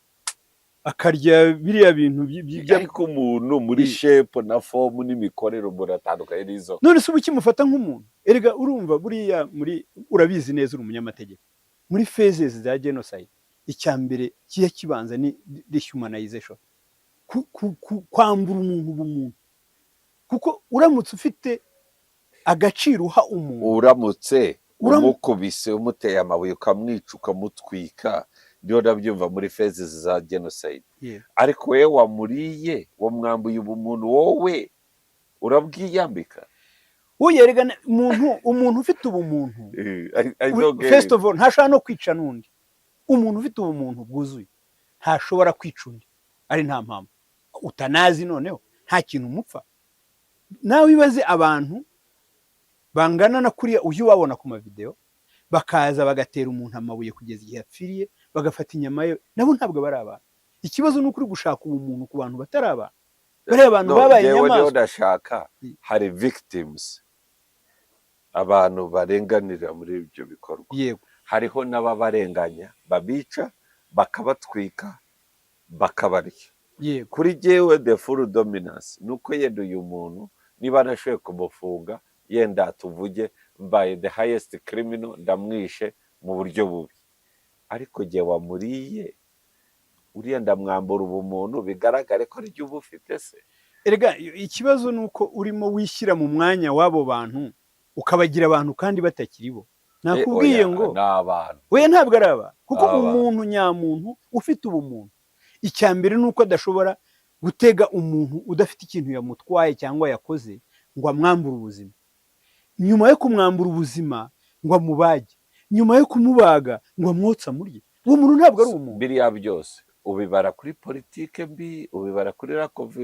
akarya biriya bintu Ariko umuntu muri shape na form n'imikorere, umuntu atandukanye n'inzoka. None se uba ukimufata nk'umuntu? Erega urumva buriya muri, urabizi neza, uri umunyamategeko, muri phases za genocide icya mbere kijya kibanza ni dehumanization, kwambura umuntu ubumuntu, kuko uramutse ufite agaciro uha umuntu Uramutse umukubise, umuteye amabuye, ukamwica, ukamutwika, niyo ndabyumva muri phases za genocide. Ariko wowe wamuriye, wamwambuye ubumuntu wowe. Urabwiyambika. Uyerega umuntu ufite ubumuntu, I don't get first it. of all, ntashobora no kwica n'undi. Umuntu ufite ubumuntu bwuzuye ntashobora kwica undi ari nta mpamvu, utanazi, noneho nta kintu umupfa. Nawe ibaze abantu bangana na kuriya ujya ubabona ku mavideo, bakaza bagatera umuntu amabuye kugeza igihe apfiriye, bagafata inyama ye. Nabo ntabwo bari abantu. Ikibazo ni uko uri gushaka ubumuntu ku bantu batari abantu. Bariya bantu No, babaye njyewe niyo inyamaswa. ndashaka, hari victims, abantu barenganira muri ibyo bikorwa. Hariho n'ababarenganya, babica, bakabatwika, bakabarya. Kuri jyewe the full dominance ni uko yenda uyu muntu niba nashoboye kumufunga, yenda tuvuge mbaye the highest criminal, ndamwishe mu buryo bubi, ariko jye wamuriye uriya ndamwambura ubumuntu, bigaragare ko aribyo uba ufite se. Erega ikibazo ni uko urimo wishyira mu mwanya w'abo bantu, ukabagira abantu kandi batakiri bo. Nakubwiye Oya, ngo ni abantu. We ntabwo ari abantu, kuko Abantu. umuntu nyamuntu ufite ubumuntu, icya mbere ni uko adashobora gutega umuntu udafite ikintu yamutwaye cyangwa yakoze ngo amwambure ubuzima, nyuma yo kumwambura ubuzima ngo amubage, nyuma yo kumubaga ngo amwotse amurye. Uwo muntu ntabwo ari umuntu. Biriya byose ubibara kuri politike mbi, ubibara kuri lack of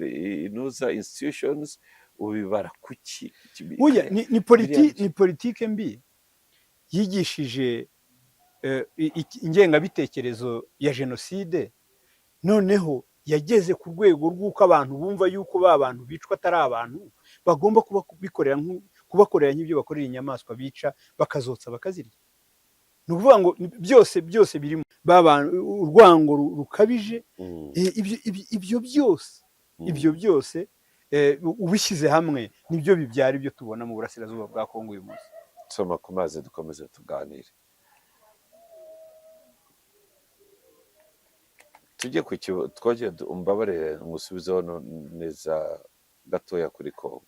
inuza institutions, ubibara kuki? Oya, Biriya ni politike mbi yigishije ingengabitekerezo ya jenoside. Noneho yageze ku rwego rw'uko abantu bumva yuko ba bantu bicwa atari abantu, bagomba kubakorera nk'ibyo bakorera inyamaswa bica, bakazotsa, bakazirya. Ni ukuvuga ngo byose byose birimo ba bantu, urwango rukabije. Ibyo byose, ibyo byose ubishyize hamwe nibyo bibyara ibyo tubona mu burasirazuba bwa Kongo uyu munsi. Soma ku mazi, dukomeze tuganire. Tujye ku kibo twongere, umbabarire ngusubizeho neza gatoya kuri Kongo.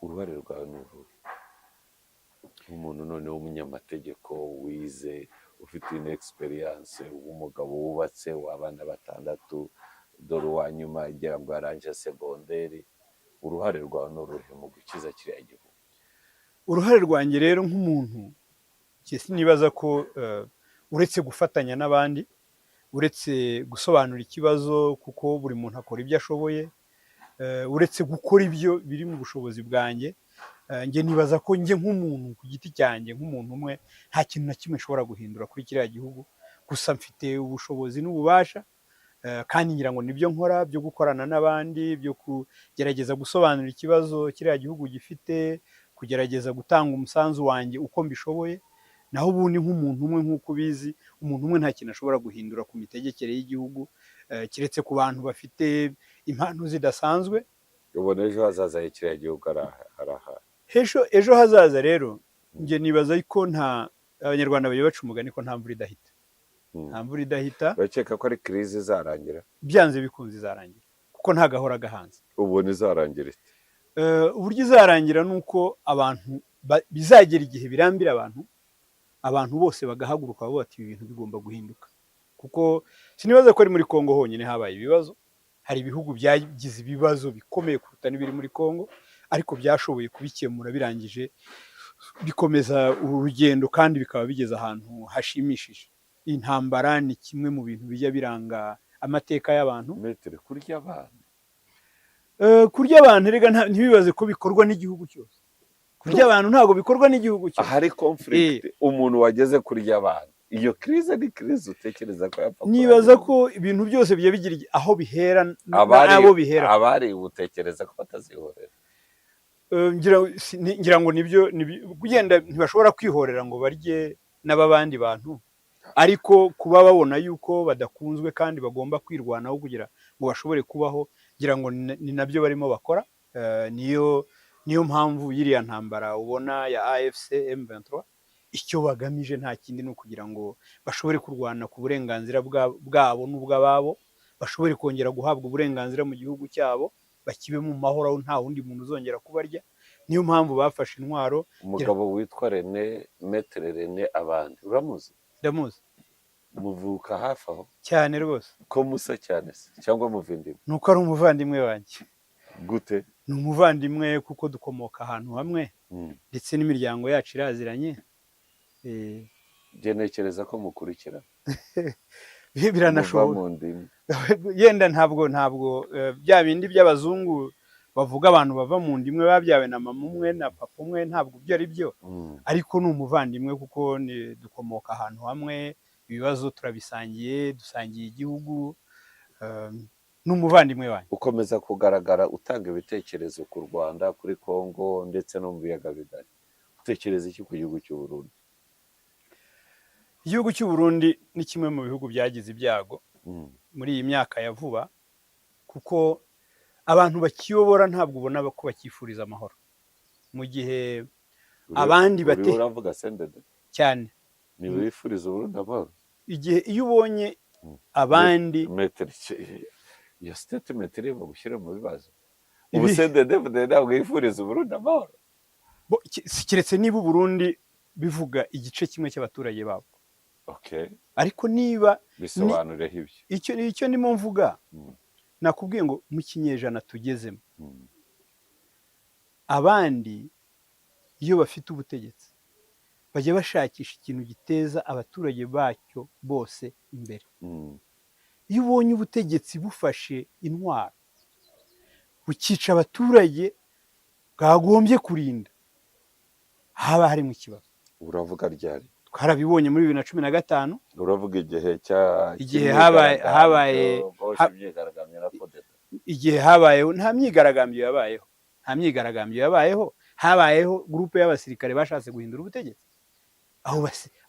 Uruhare rwawe ni uruhe nk'umuntu noneho w'umunyamategeko wize, ufite ino experience, w'umugabo wubatse, w'abana batandatu, dore uwa nyuma ngira ngo yarangije segonderi? Uruhare rwawe ni uruhe mu gukiza kiriya gihugu? Uruhare rwanjye rero nk'umuntu, njye sinibaza ko uretse gufatanya n'abandi, uretse gusobanura ikibazo, kuko buri muntu akora ibyo ashoboye, uretse gukora ibyo biri mu bushobozi bwanjye, njye nibaza ko njye nk'umuntu ku giti cyanjye, nk'umuntu umwe, nta kintu na kimwe nshobora guhindura kuri kiriya gihugu. Gusa mfite ubushobozi n'ububasha, kandi ngira ngo nibyo nkora byo gukorana n'abandi, byo kugerageza gusobanura ikibazo kiriya gihugu gifite, kugerageza gutanga umusanzu wanjye uko mbishoboye. Naho ubundi nk'umuntu umwe, nk'uko ubizi, umuntu umwe nta kintu ashobora guhindura ku mitegekere y'igihugu, keretse ku bantu bafite impano zidasanzwe. Ubona ejo hazaza h'kiriya gihugu ari aha? Ejo hazaza rero, njye nibaza ko nta, Abanyarwanda bajya baca umugani ko nta mvura idahita. Nta mvura idahita. Urakeka ko ari crise izarangira? Byanze bikunze izarangira, kuko nta gahora gahanze. Ubona izarangira ite? Uburyo izarangira ni uko abantu bizagera igihe birambira abantu, abantu bose bagahaguruka bavuga bati: "Ibi bintu bigomba guhinduka." Kuko sinibaza ko ari muri Kongo honyine habaye ibibazo. Hari ibihugu byagize ibibazo bikomeye kuruta n'ibiri muri Kongo, ariko byashoboye kubikemura, birangije bikomeza uru rugendo kandi bikaba bigeze ahantu hashimishije. Intambara ni kimwe mu bintu bijya biranga amateka y'abantu. Maître, kurya abantu. Kurya abantu erega ntibibaze ko bikorwa n'igihugu cyose. Kurya abantu ntabwo bikorwa n'igihugu cyose. Ahari conflict, umuntu wageze kurya abantu, iyo crise ni crise utekereza ko yapfa Nibaza kurangira? ko ibintu byose bijya bigira aho bihera Abari n'abo bihera. Abari utekereza ko batazihorera? Ngira ngo nibyo kugenda ntibashobora kwihorera ngo barye n'ababandi bantu, ariko kuba babona yuko badakunzwe kandi bagomba kwirwanaho kugira ngo bashobore kubaho, ngira ngo ni nabyo barimo bakora. Niyo mpamvu y'iriya ntambara ubona ya AFC M23. Icyo bagamije nta kindi, ni ukugira ngo bashobore kurwana ku burenganzira bwabo n'ubw'ababo, bashobore kongera guhabwa uburenganzira mu gihugu cyabo, bakibe mu mahoro aho nta wundi muntu uzongera kubarya. Niyo mpamvu bafashe intwaro. Umugabo witwa René, Maître René, abandi uramuzi? Ndamuzi. Muvuka hafi aho? Cyane rwose. Ko musa cyane se, cyangwa muvindimwe? Ni uko ari umuvandimwe wanjye. Gute? Ni umuvandimwe kuko dukomoka ahantu hamwe, ndetse n'imiryango yacu iraziranye. Njye ntekereza ko mukurikira Biranashoboka. Muva mu ndimi. Yenda ntabwo bya bindi by'abazungu bavuga, abantu bava mu nda imwe babyawe na mama umwe na papa umwe, ntabwo ibyo ari byo. Ariko ni umuvandimwe kuko dukomoka ahantu hamwe, ibibazo turabisangiye, dusangiye igihugu, ni umuvandimwe wanjye. Ukomeza kugaragara utanga ibitekerezo ku Rwanda, kuri Congo ndetse no mu biyaga bigari. Utekereza iki ku gihugu cy'u Burundi? Igihugu cy'u Burundi ni kimwe mu bihugu byagize ibyago muri iyi myaka ya vuba, kuko abantu bakiyobora ntabwo ubona ko bakifuriza amahoro, mu gihe abandi Uravuga CNDD? Cyane. Ntibifuriza Uburundi amahoro? Igihe iyo ubonye abandi Maître, iyo statement irimo gushyira mu bibazo. Ubu CNDD ntabwo yifuriza Uburundi amahoro? Keretse niba Uburundi bivuga igice kimwe cy'abaturage babo. Ariko niba Bisobanureho ibyo. Icyo ndimo mvuga, nakubwiye ngo mu kinyejana tugezemo, abandi iyo bafite ubutegetsi bajya bashakisha ikintu giteza abaturage bacyo bose imbere. Iyo ubonye ubutegetsi bufashe intwaro bukica abaturage bwagombye kurinda, haba harimo ikibazo. Uravuga ryari? Twarabibonye muri 2015. Uravuga igihe cya Igihe habaye imyigaragambyo na kudeta? Igihe habayeho, nta myigaragambyo yabayeho, nta myigaragambyo yabayeho. Habayeho groupe y'abasirikare bashatse guhindura ubutegetsi.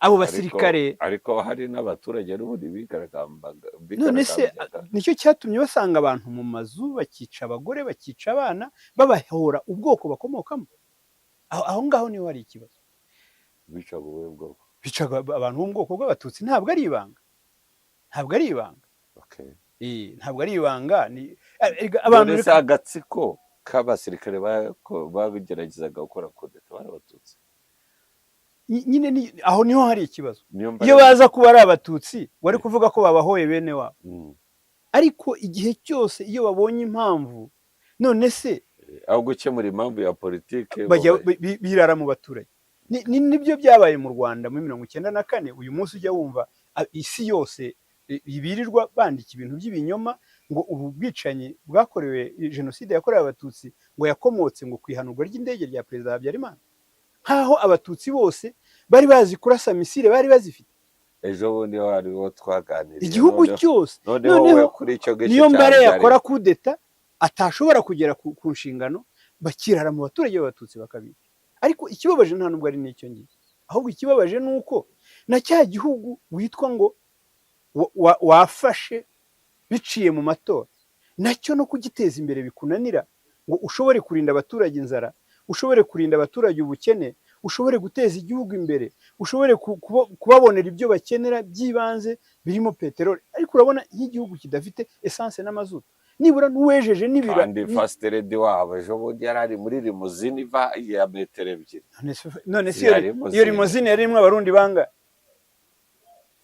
Abo basirikare Ariko hari n'abaturage n'ubundi bigaragambyaga. None se nicyo cyatumye basanga abantu mu mazu, bakica abagore, bakica abana, babahora ubwoko bakomokamo? Aho ngaho niho hari ikibazo. Bicaga ubuhe bwoko? Bicaga abantu bo mu bwoko bw'Abatutsi. Ntabwo ari ibanga, ntabwo ari ibanga. Ntabwo ari ibanga, ni erega abantu None se agatsiko k'abasirikare bageragezaga gukora kudeta bari Abatutsi? Nyine aho niho hari ikibazo. Niyo Iyo mbaraga. baza kuba ari Abatutsi, wari kuvuga ko babahoye bene wabo. Ariko igihe cyose iyo babonye impamvu, none se Aho gukemura impamvu ya politike bajya birara mu baturage. Nibyo byabaye mu Rwanda muri 94. Uyu munsi ujya wumva isi yose ibirirwa bandika ibintu by'ibinyoma ngo ubu bwicanyi bwakorewe, jenoside yakorewe Abatutsi, ngo yakomotse ngo ku ihanurwa ry'indege rya Perezida Habyarimana, nk'aho Abatutsi bose bari bazi kurasa missile, bari bazifite. Ejo bundi hariho twaganiriye. Igihugu cyose. Noneho Noneho wowe kuri icyo ngicyo niyo cya mbare Habyarimana. yakora kudeta atashobora kugera ku nshingano, bakirara mu baturage b'Abatutsi bakabica. Ariko ikibabaje nta nubwo ari n'icyo ngicyo, ahubwo ikibabaje ni uko na cya gihugu witwa ngo wafashe biciye mu matora, nacyo no kugiteza imbere bikunanira, ngo ushobore kurinda abaturage inzara, ushobore kurinda abaturage ubukene, ushobore guteza igihugu imbere, ushobore kubabonera ibyo bakenera by'ibanze birimo peteroli. Ariko urabona nk'igihugu kidafite essence n'amazutu, nibura n'uwejeje n'ibira Kandi first lady wabo ejo bundi yari ari muri limousine iva ya metero 2. None se Ya iyo limousine. Limousine yari irimo Abarundi bangahe?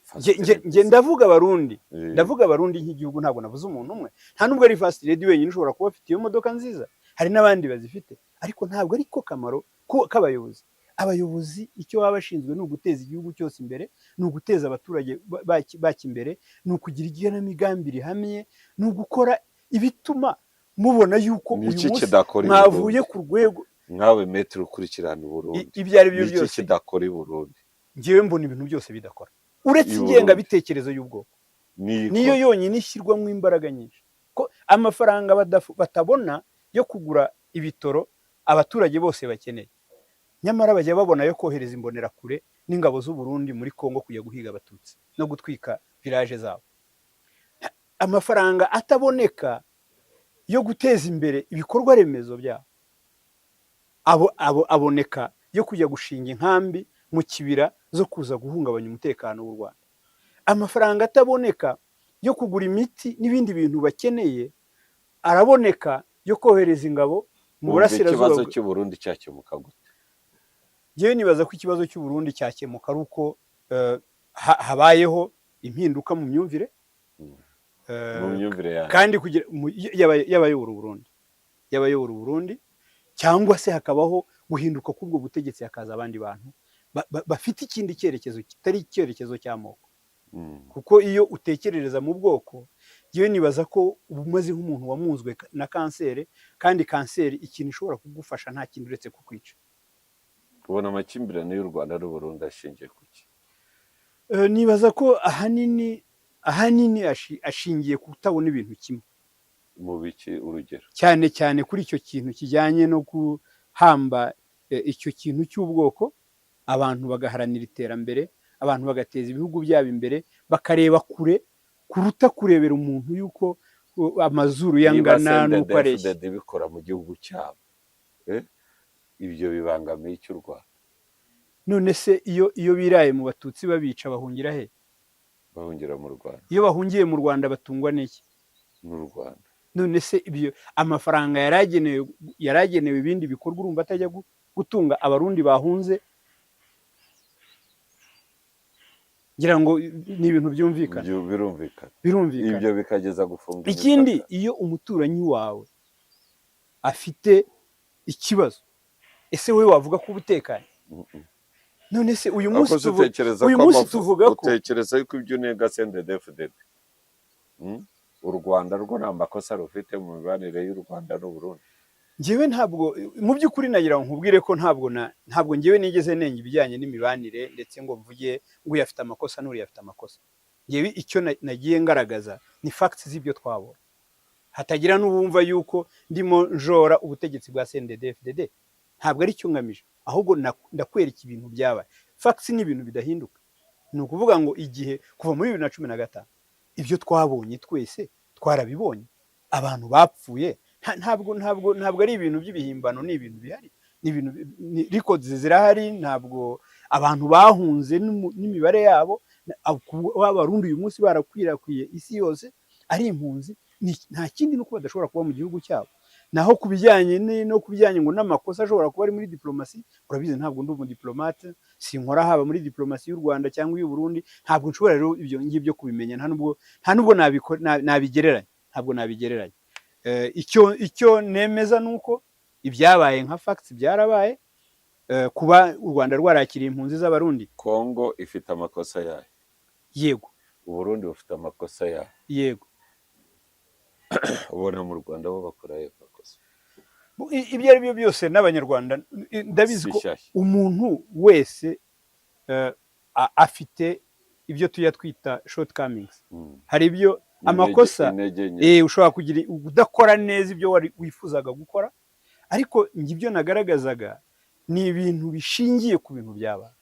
First Nge lady. Nge ndavuga Abarundi, ndavuga Abarundi nk'igihugu, ntabwo navuze umuntu umwe. Nta nubwo ari first lady wenyine ushobora kuba afite iyo modoka nziza, hari n'abandi bazifite, ariko ntabwo ari ko kamaro k'abayobozi. Abayobozi icyo baba bashinzwe ni uguteza igihugu cyose imbere, ni uguteza abaturage bacyo imbere, ni ukugira igenamigambi rihamye, ni ugukora ibituma mubona yuko Ni uyu iki munsi kidakora i mwavuye Burundi? ku rwego Nkawe maître ukurikirana Uburundi, ibyo ari byo ni iki byose. kidakora i Burundi? Ngewe mbona ibintu byose bidakora uretse I Burundi. ingengabitekerezo y'ubwoko. Niyo Niyo ikora. yonyine ishyirwamo imbaraga nyinshi, ko amafaranga batabona yo kugura ibitoro abaturage bose bakeneye, nyamara bajya babona yo kohereza imbonerakure n'ingabo z'u Burundi muri Kongo kujya guhiga Abatutsi no gutwika village zabo. Amafaranga ataboneka yo guteza imbere ibikorwa remezo byabo, abo aboneka yo kujya gushinga inkambi mu kibira zo kuza guhungabanya umutekano w'u Rwanda. Amafaranga ataboneka yo kugura imiti n'ibindi bintu bakeneye, araboneka yo kohereza ingabo mu Wumva burasirazuba. ikibazo cy'u Burundi cyakemuka gute? Njyewe nibaza ko ikibazo cy'u Burundi cyakemuka ari uko habayeho impinduka mu myumvire. Mu myumvire yanjye. Kandi kugira y'abayobora Uburundi, y'abayobora Uburundi, cyangwa se hakabaho guhinduka k'ubwo butegetsi, hakaza abandi bantu bafite ikindi cyerekezo kitari icyerekezo cy'amoko. Kuko iyo utekerereza mu bwoko, yewe, nibaza ko uba umeze nk'umuntu wamunzwe na kanseri, kandi kanseri ikintu ishobora kugufasha nta kindi uretse kukwica. Ubona amakimbirane y'u Rwanda n'Uburundi ashingiye ku ki? Nibaza ko ahanini ashingiye ku kutabona ibintu kimwe. Mu biki, urugero? Cyane cyane kuri icyo kintu kijyanye no guhamba icyo kintu cy'ubwoko, abantu bagaharanira iterambere, abantu bagateza ibihugu byabo imbere, bakareba kure kuruta kurebera umuntu yuko amazuru Niba yangana n'uko areshya. CNDD-FDD bikora mu gihugu cyabo, ibyo bibangamiye icy'u Rwanda? None se iyo biraye mu Batutsi babica, bahungira he? Bahungira mu Rwanda. Iyo bahungiye mu Rwanda batungwa n'iki? Mu Rwanda. None se ibyo amafaranga yaragenewe ibindi bikorwa, urumva atajya gutunga Abarundi bahunze? Ngira ngo ni ibintu byumvikana. Ibyo birumvikana. Birumvikana. Ibyo bikageza gufunga Ikindi, imipaka. iyo umuturanyi wawe afite ikibazo, ese wowe wavuga ko ubutekanye? None se uyu munsi Akoze utekereza uyu ko munsi tuvuga ko utekereza yuko ibyo unenga CNDD-FDD, u Rwanda rwo nta makosa rufite mu mibanire y'u Rwanda n'Uburundi? Njyewe ntabwo, mu by'ukuri nagira ngo nkubwire ko ntabwo njyewe nigeze nenga ibijyanye n'imibanire, ndetse ngo mvuge ngo uyu afite amakosa n'uriya afite amakosa. Njyewe icyo nagiye ngaragaza ni facts z'ibyo twabonye, hatagira n'uwumva yuko ndimo njora ubutegetsi bwa CNDD-FDD. Ntabwo ari cyo ngamije, ahubwo ndakwereka ibintu byabaye. Facts ni ibintu bidahinduka. Ni ukuvuga ngo igihe kuva muri 2015, ibyo twabonye twese twarabibonye, abantu bapfuye. Ntabwo ari ibintu by'ibihimbano, ni ibintu bihari, ni ibintu records zirahari. Ntabwo abantu bahunze n'imibare yabo, Abarundi uyu munsi barakwirakwiye isi yose ari impunzi, nta kindi nuko badashobora kuba mu gihugu cyabo. Naho ku bijyanye no ku bijyanye ngo n'amakosa ashobora kuba ari muri diplomasi, urabizi ntabwo ndi umudiplomate, sinkora haba muri diplomasi y'u Rwanda cyangwa iy'u Burundi. Ntabwo nshobora rero ibyo ngibyo kubimenya, nta nubwo nabigereranya, ntabwo nabigereranya. Icyo nemeza ni uko ibyabaye nka facts byarabaye. Kuba u Rwanda rwarakiriye impunzi z'Abarundi. Kongo ifite amakosa yayo. Yego. Uburundi bufite amakosa yayo. Yego. Ubona mu Rwanda bo bakora ayo makosa? Ibyo ari byo byose n'Abanyarwanda ndabizi Si ko shyashya. umuntu wese afite ibyo tujya twita shortcomings. Hari ibyo amakosa, Intege nke. Ushobora kugira udakora neza ibyo wari wifuzaga gukora, ariko njye ibyo nagaragazaga ni ibintu bishingiye ku bintu byabaye,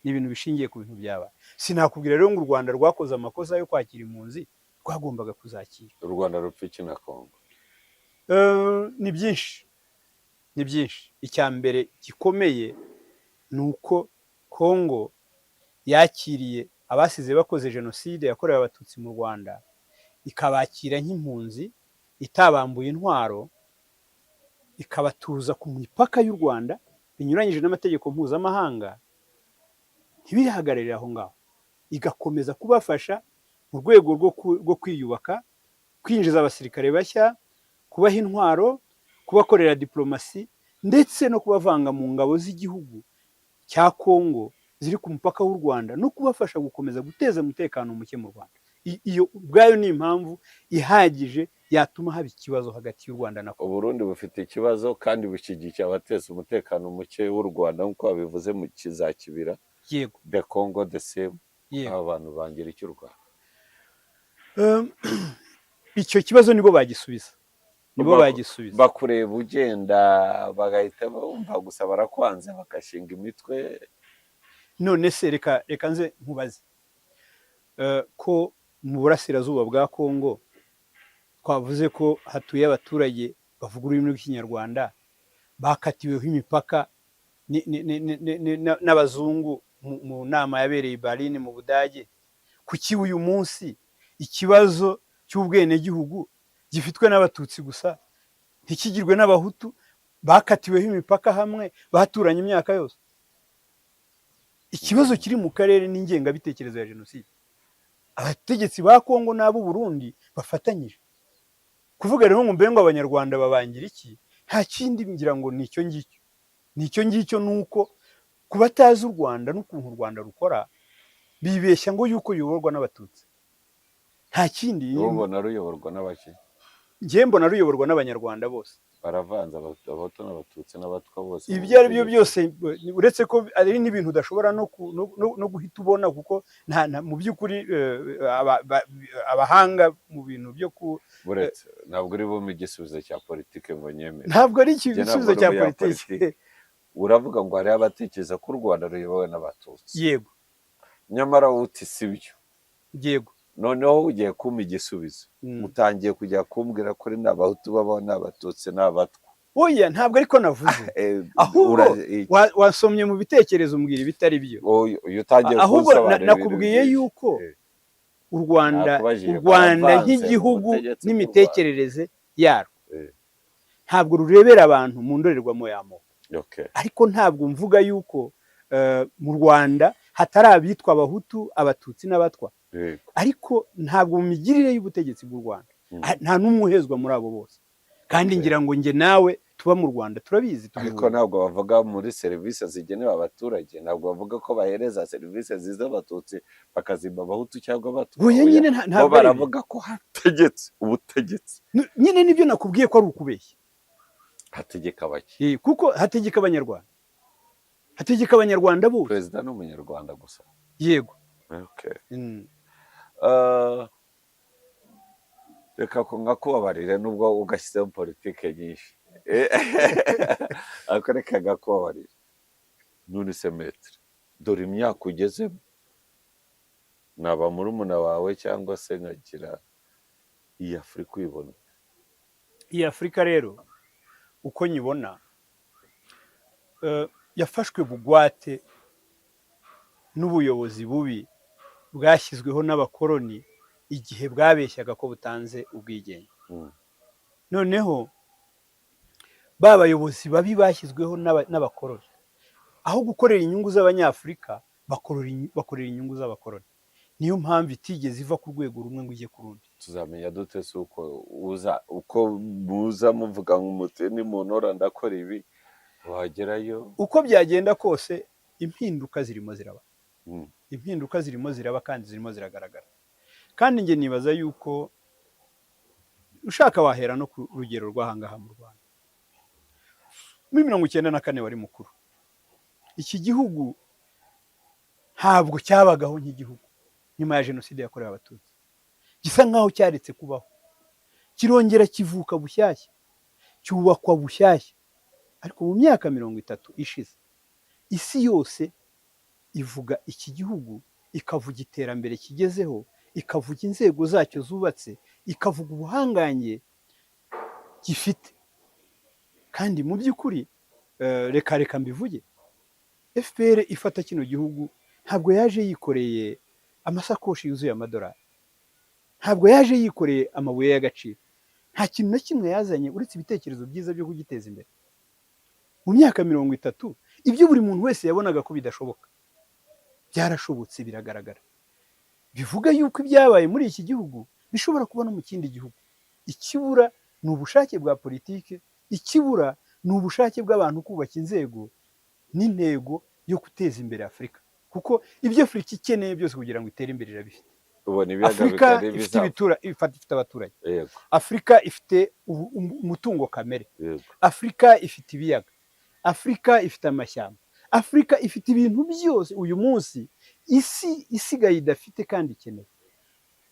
ni ibintu bishingiye ku bintu byabaye. Sinakubwira rero ngo u Rwanda rwakoze amakosa yo kwakira impunzi, rwagombaga kuzakira. U Rwanda rupfa iki na Kongo? Ni byinshi, ni byinshi. Icya mbere gikomeye ni uko Kongo yakiriye abasize bakoze jenoside yakorewe Abatutsi mu Rwanda, ikabakira nk'impunzi, itabambuye intwaro, ikabatuza ku mipaka y'u Rwanda binyuranyije n'amategeko mpuzamahanga. Ntibihagararire aho ngaho, igakomeza kubafasha mu rwego rwo kwiyubaka, kwinjiza abasirikare bashya, kubaha intwaro, kubakorera diplomasi, ndetse no kubavanga mu ngabo z'igihugu cya Kongo ziri ku mupaka w'u Rwanda, no kubafasha gukomeza guteza umutekano muke mu Rwanda. Iyo ubwayo ni impamvu ihagije yatuma haba ikibazo hagati y'u Rwanda na Kongo. Uburundi bufite ikibazo kandi bushyigikiye abateza umutekano muke w'u Rwanda, nk'uko babivuze mu kizakibira. Yego. The Congo the same. Yego. Aba bantu bangira icyo u Rwanda? Icyo kibazo nibo bagisubiza, nibo bagisubiza. Bakureba ugenda bagahita bumva gusa barakwanze, bagashinga imitwe. None se reka nze nkubaze, ko mu burasirazuba bwa Kongo twavuze ko hatuye abaturage bavuga ururimi rw'Ikinyarwanda, bakatiweho imipaka n'abazungu mu nama yabereye i Berlin mu Budage, kuki uyu munsi ikibazo cy'ubwenegihugu gifitwe n'Abatutsi gusa, ntikigirwe n'Abahutu bakatiweho imipaka hamwe baturanye imyaka yose? Ikibazo kiri mu karere ni ingengabitekerezo ya jenoside. Abategetsi ba Kongo n'ab'u Burundi bafatanyije. Kuvuga rero ngo mbe ngo Abanyarwanda babangira iki, nta kindi, ngira ngo ni icyo ngicyo, ni icyo ngicyo. Ni uko ku batazi u Rwanda n'ukuntu u Rwanda rukora, bibeshya ngo yuko ruyoborwa n'Abatutsi, nta kindi. Wowe ubona ruyoborwa n'abaki? Njye mbona ruyoborwa n'Abanyarwanda bose. Baravanze, Abahutu n'Abatutsi n'Abatwa bose mu Ibyo ari byo butegetsi. byose, uretse ko ari n'ibintu udashobora no guhita ubona, kuko mu by'ukuri abahanga mu bintu byo ku Buretse, ntabwo uri bumpe igisubizo cya politike ngo nyemere. Ntabwo ari Njye ntabwo igisubizo ndi cya umunyapolitike. politiki. Uravuga ngo hariho abatekereza ko u Rwanda ruyobowe n'Abatutsi. Yego. Nyamara wowe uti si byo. Yego. Noneho ugiye kumpa igisubizo, utangiye kujya kumbwira ko ari n'Abahutu babaho, n'Abatutsi n'Abatwa. Oya, ntabwo ariko navuze. Ahubwo wasomye mu bitekerezo, umbwira ibitari byo. Iyo utangiye Ahubwo kunsobanurira ibintu nakubwiye byinshi. yuko u Rwanda, Nakubajije u Rwanda baravanze mu nk'igihugu butegetsi bw'u n'imitekerereze yarwo, ntabwo rurebera abantu mu ndorerwamo y'amoko. Ariko ntabwo mvuga yuko mu Rwanda hatari abitwa Abahutu, Abatutsi n'Abatwa. Ariko ntabwo mu migirire y'ubutegetsi bw'u Rwanda nta n'umwe uhezwa muri abo bose. Kandi ngira ngo njye nawe tuba mu Rwanda turabizi, Ariko tubihura. ntabwo bavuga muri serivisi zigenewe abaturage, ntabwo bavuga ko bahereza serivisi nziza Abatutsi, bakazimba Abahutu cyangwa Abatwa. Oya. Oya. Nyine Bo ntabwo ari byo. baravuga ko hategetse ubutegetsi. Nyine nibyo nakubwiye ko ari ukubeshya. Hategeka bake. Kuko hategeka Abanyarwanda, hategeka Abanyarwanda bose. Perezida ni Umunyarwanda gusa? Yego. Okay. Reka ko nkakubabarire nubwo ugashyizemo politike nyinshi, ariko reka ngakubabarire. None se maître, dore imyaka ugezemo, naba murumuna wawe cyangwa se nkagira, iyi Afurika uyibona? Iyi Afurika rero uko nyibona, yafashwe bugwate n'ubuyobozi bubi bwashyizweho n'abakoloni igihe bwabeshyaga ko butanze ubwigenge. Noneho ba bayobozi babi bashyizweho n'abakoloni, aho gukorera inyungu z'Abanyafurika, bakorera inyungu z'abakoloni. Niyo mpamvu itigeze iva ku rwego rumwe ngo ijye ku rundi. Tuzamenya dute se uko uza, uko muza muvuga ngo muti nimuntora ndakora ibi, wagerayo? Uko byagenda kose, impinduka zirimo ziraba. Impinduka zirimo ziraba kandi zirimo ziragaragara. Kandi njye nibaza yuko ushaka wahera no ku rugero rw'ahangaha mu Rwanda. Muri 94 wari mukuru, iki gihugu ntabwo cyabagaho nk'igihugu. Nyuma ya Jenoside yakorewe Abatutsi, gisa nk'aho cyaretse kubaho, kirongera kivuka bushyashya, cyubakwa bushyashya. Ariko mu myaka 30 ishize, isi yose ivuga iki gihugu, ikavuga iterambere kigezeho, ikavuga inzego zacyo zubatse, ikavuga ubuhangange gifite. Kandi mu by'ukuri, reka mbivuge, FPR ifata kino gihugu ntabwo yaje yikoreye amasakoshi yuzuye amadolari, ntabwo yaje yikoreye amabuye y'agaciro, nta kintu na kimwe yazanye uretse ibitekerezo byiza byo kugiteza imbere. Mu myaka 30, ibyo buri muntu wese yabonaga ko bidashoboka byarashobotse, biragaragara. Bivuga yuko ibyabaye muri iki gihugu bishobora kuba no mu kindi gihugu. Ikibura ni ubushake bwa politike, ikibura ni ubushake bw'abantu kubaka inzego n'intego yo guteza imbere Afurika, kuko ibyo Afurika ikeneye byose kugira ngo itere imbere irabifite. Ubona ibiyaga Afurika bigari ifite bizava ibitura ifite abaturage. Afurika ifite umutungo kamere. Afurika ifite ibiyaga, Afurika ifite amashyamba, Afurika ifite ibintu byose uyu munsi isi isigaye idafite kandi ikeneye.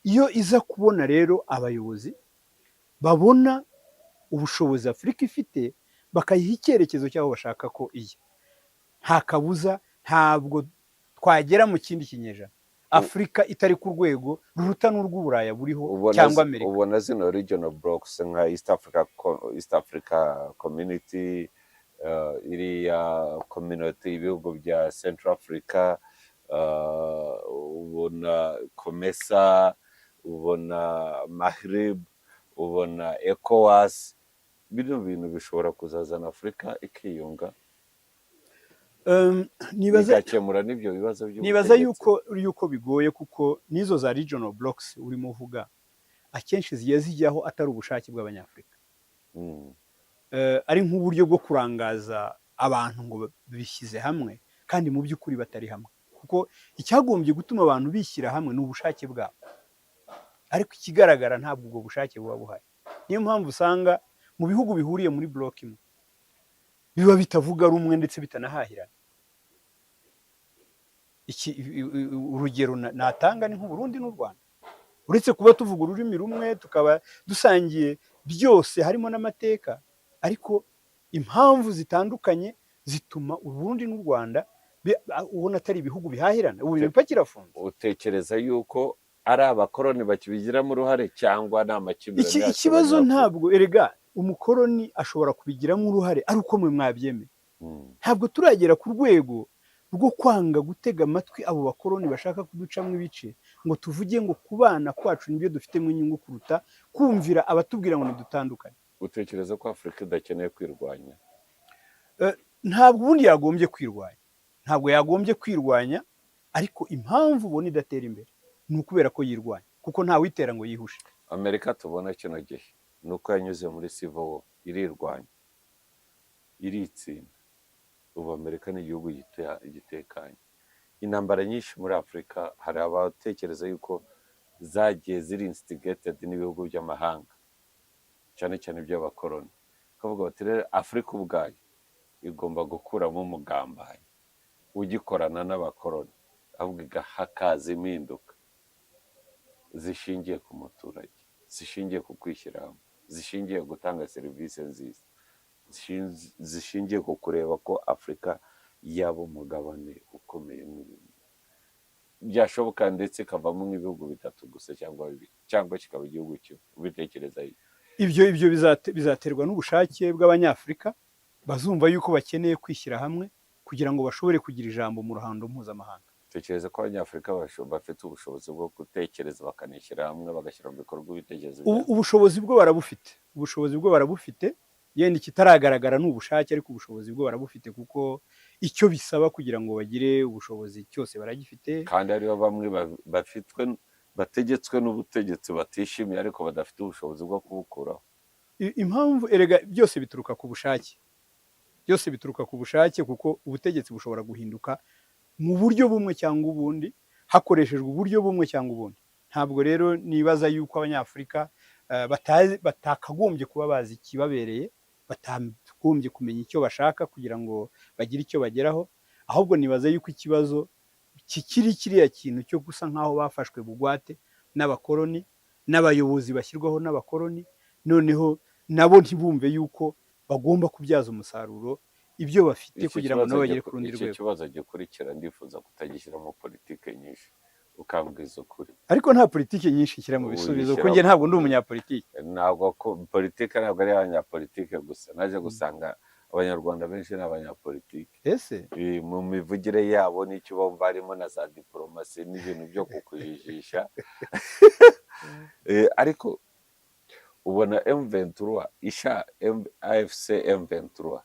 Iyo iza kubona rero abayobozi babona ubushobozi Afurika ifite, bakayiha icyerekezo cy'aho bashaka ko ijya, nta kabuza ntabwo twagera mu kindi kinyejana Afurika itari ku rwego ruruta n'urw'Uburaya buriho Ubona cyangwa Amerika. Ubona zino regional blocks nka East Africa Community, iriya community ibihugu bya Central Africa, ubona COMESA, ubona Maghreb, ubona ECOWAS, bino bintu bishobora kuzazana Afurika ikiyunga? Nibaza Bigakemura n'ibyo bibazo nibaza by'ubutegetsi. yuko bigoye, kuko n'izo za regional blocks urimo uvuga akenshi zigiye zijyaho atari ubushake bw'Abanyafurika, ari nk'uburyo bwo kurangaza abantu ngo bishyize hamwe kandi mu by'ukuri batari hamwe, kuko icyagombye gutuma abantu bishyira hamwe ni ubushake bwabo, ariko ikigaragara ntabwo ubwo bushake buba buhari. Niyo mpamvu usanga mu bihugu bihuriye muri bloc imwe biba bitavuga rumwe ndetse bitanahahirana. Urugero natanga ni nk'Uburundi n'u Rwanda. Uretse kuba tuvuga ururimi rumwe, tukaba dusangiye byose harimo n'amateka, ariko impamvu zitandukanye zituma Uburundi n'u Rwanda ubona atari ibihugu bihahirana. Ubu imipaka irafunze. Utekereza yuko ari abakoroni bakibigiramo uruhare cyangwa ni amakimbirane yacu Ikibazo Abanyafurika? ntabwo, erega umukoroni ashobora kubigiramo uruhare ari uko mwe mwabyemeye. Ntabwo turagera ku rwego rwo kwanga gutega amatwi abo bakoroni bashaka kuducamo ibice, ngo tuvuge ngo kubana kwacu nibyo dufitemo inyungu kuruta kumvira abatubwira ngo ntidutandukane. Utekereza ko Afurika idakeneye kwirwanya? Ntabwo ubundi yagombye kwirwanya, ntabwo yagombye kwirwanya, ariko impamvu ubona idatera imbere ni ukubera ko yirwanya, kuko ntawitera ngo yihushe. Amerika tubona kino gihe ni uko yanyuze muri civil war, irirwanya, iritsinda. Ubu Amerika ni igihugu gitekanye. Intambara nyinshi muri Afurika hari abatekereza yuko zagiye ziri instigated n'ibihugu by'amahanga, cyane cyane iby'abakoroni. Bakavuga bati: "Rero Afurika ubwayo igomba gukuramo umugambanyi ugikorana n'abakoroni, ahubwo hakaza impinduka zishingiye ku muturage, zishingiye ku kwishyira hamwe, zishingiye gutanga serivisi nziza, zishingiye ku kureba ko Afurika yaba umugabane ukomeye mu bintu byashoboka, ndetse ikavamo nk'ibihugu bitatu gusa cyangwa bibiri, cyangwa kikaba igihugu kimwe." Ubitekereza iki? Ibyo bizaterwa n'ubushake bw'Abanyafurika bazumva yuko bakeneye kwishyira hamwe kugira ngo bashobore kugira ijambo mu ruhando mpuzamahanga. Tekereza ko Abanyafurika bafite ubushobozi bwo gutekereza, bakanishyira hamwe, bagashyira mu bikorwa ibitekerezo byabo? Ubushobozi bwo barabufite, ubushobozi bwo barabufite. Yenda ikitaragaragara ni ubushake, ariko ubushobozi bwo barabufite, kuko icyo bisaba kugira ngo bagire ubushobozi cyose baragifite. Kandi hariho bamwe bafitwe, bategetswe n'ubutegetsi batishimiye, ariko badafite ubushobozi bwo kubukuraho. Impamvu erega byose bituruka ku bushake, byose bituruka ku bushake, kuko ubutegetsi bushobora guhinduka mu buryo bumwe cyangwa ubundi, hakoreshejwe uburyo bumwe cyangwa ubundi. Ntabwo rero nibaza yuko Abanyafurika batakagombye kuba bazi ikibabereye, batagombye kumenya icyo bashaka kugira ngo bagire icyo bageraho. Ahubwo nibaza yuko ikibazo kikiri kiriya kintu cyo gusa nk'aho bafashwe bugwate n'abakoroni n'abayobozi bashyirwaho n'abakoroni, noneho nabo ntibumve yuko bagomba kubyaza umusaruro ibyo bafite Iki kugira ngo kibazo nabo bagere ku rundi iki rwego. kibazo gikurikira ndifuza kutagishyiramo politike nyinshi, ukambwiza ukuri. Ariko nta politiki nyinshi nshyira mu bisubizo, kuko njye ntabwo ndi umunyapolitiki. Ntabwo ko politike ntabwo ari abanyapolitike gusa. Naje gusanga Abanyarwanda benshi ni abanyapolitike. Ese? Mu mivugire yabo n'icyo bumva, harimo na za diporomasi n'ibintu byo kukujijisha. Ariko ubona M23 isha AFC M23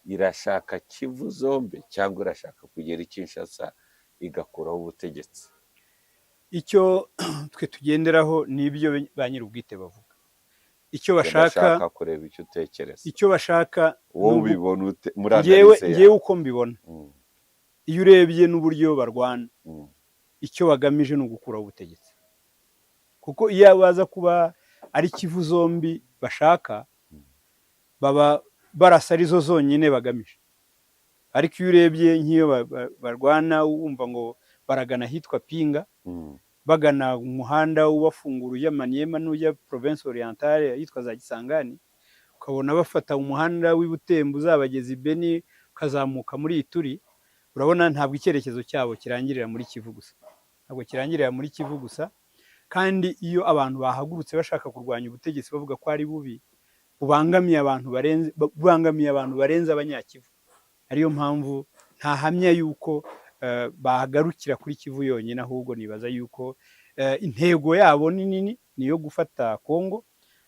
irashaka Kivu zombi cyangwa irashaka kugera i Kinshasa igakuraho ubutegetsi? Icyo twe tugenderaho ni ibyo ba nyir'ubwite bavuga, icyo bashaka. Ndashaka kureba icyo utekereza. Icyo bashaka Wowe ni ubibona ute muri ngewe analyse ngewe yawe? Uko mbibona, iyo urebye n'uburyo barwana, icyo bagamije ni ugukuraho ubutegetsi, kuko iyo baza kuba ari Kivu zombi bashaka, baba barasa arizo zonyine bagamije. Ariko iyo urebye nk'iyo barwana, wumva ngo baragana ahitwa Pinga, bagana umuhanda ubafungura ujya Maniema n'ujya Province Orientale ahitwa za Kisangani, ukabona bafata umuhanda w'i Butembo uzabageza i Beni, ukazamuka muri Ituri. Urabona ntabwo icyerekezo cyabo kirangirira muri Kivu gusa, ntabwo kirangirira muri Kivu gusa. Kandi iyo abantu bahagurutse bashaka kurwanya ubutegetsi, bavuga ko ari bubi, bubangamiye abantu barenze Abanyakivu, ariyo mpamvu ntahamya yuko bahagarukira kuri Kivu yonyine. Ahubwo nibaza yuko intego yabo ni nini, ni iyo gufata Kongo.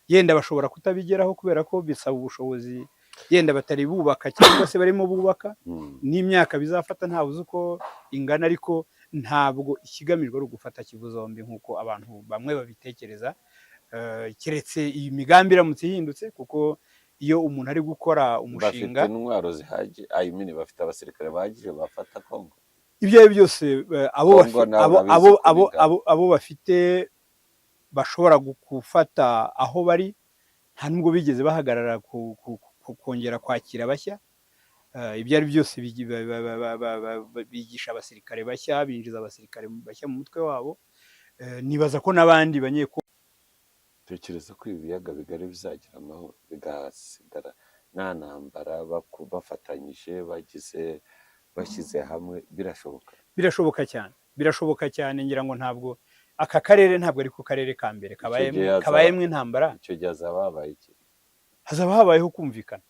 Yenda bashobora kutabigeraho kubera ko bisaba ubushobozi Yenda batari bubaka cyangwa se barimo bubaka, n'imyaka bizafata ntawe uzi uko ingana, ariko ntabwo ikigamijwe ari ugufata Kivu zombi nk'uko abantu bamwe babitekereza. Keretse iyi migambi iramutse ihindutse, kuko iyo umuntu ari gukora umushinga Bafite intwaro zihagije, I mean, bafite abasirikare bahagije bafata Kongo? Ibyo ari byo byose, abo Kongo nawe urabizi ko bigana. Abo bafite bashobora gufata aho bari, nta nubwo bigeze bahagarara kongera kwakira bashya. Ibyo ari byo byose, bigisha abasirikare bashya, binjiza abasirikare bashya mu mutwe wabo. Nibaza ko n'abandi banyekongo Tekereza ko ibi biyaga bigari bizagira amahoro, bigasigara nta ntambara, bafatanyije, bagize, bashyize hamwe, birashoboka? Birashoboka cyane, birashoboka cyane. Ngira ngo ntabwo aka karere, ntabwo ari ko karere ka mbere kabayemo Gihe kabayemo intambara. Icyo gihe hazaba habaye iki? Hazaba habayeho kumvikana.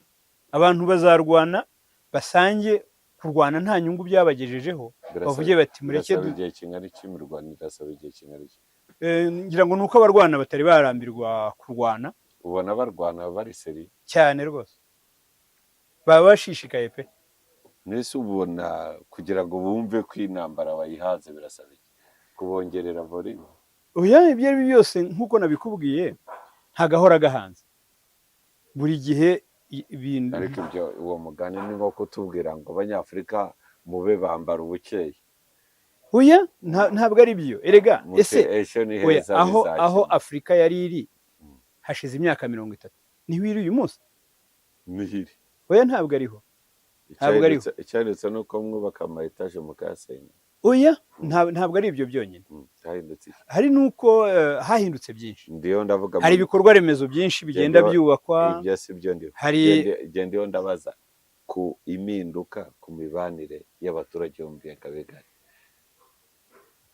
Abantu bazarwana basange kurwana nta nyungu byabagejejeho, bavuge bati mureke Birasaba igihe kingana iki? Imirwano irasaba igihe kingana iki? Ngira ngo ni uko abarwana batari barambirwa kurwana. Ubona barwana bari sérieux? Cyane rwose, baba bashishikaye pe. Mbese ubona kugira ngo bumve ko intambara bayihaze birasaba iki? Kubongerera volume? Oya, ibyo ari byo byose, nk'uko nabikubwiye, nta gahora gahanze, buri gihe ibintu Ariko ibyo, uwo mugani ni nko kutubwira ngo Abanyafurika mube bambara ubukeye. Oya, ntabwo ari byo erega. Mute Ese ejo ni oya, heza aho bizakina. aho Afurika yari iri hashize imyaka 30 niho iri uyu munsi? Nihiri. Oya, ntabwo ariho. Ntabwo ariho. Icyahindutse ni uko mwubaka ama etaje mukayasenya. Oya, ntabwo ari ibyo byonyine. Cyahindutse iki? Hari n'uko hahindutse byinshi. Ndiyo ndavuga Hari ibikorwa remezo byinshi bigenda byubakwa. Ibyo si byo ndiho. Hari Genda, ndiho ndabaza ku impinduka ku mibanire y'abaturage bo mu biyaga bigari,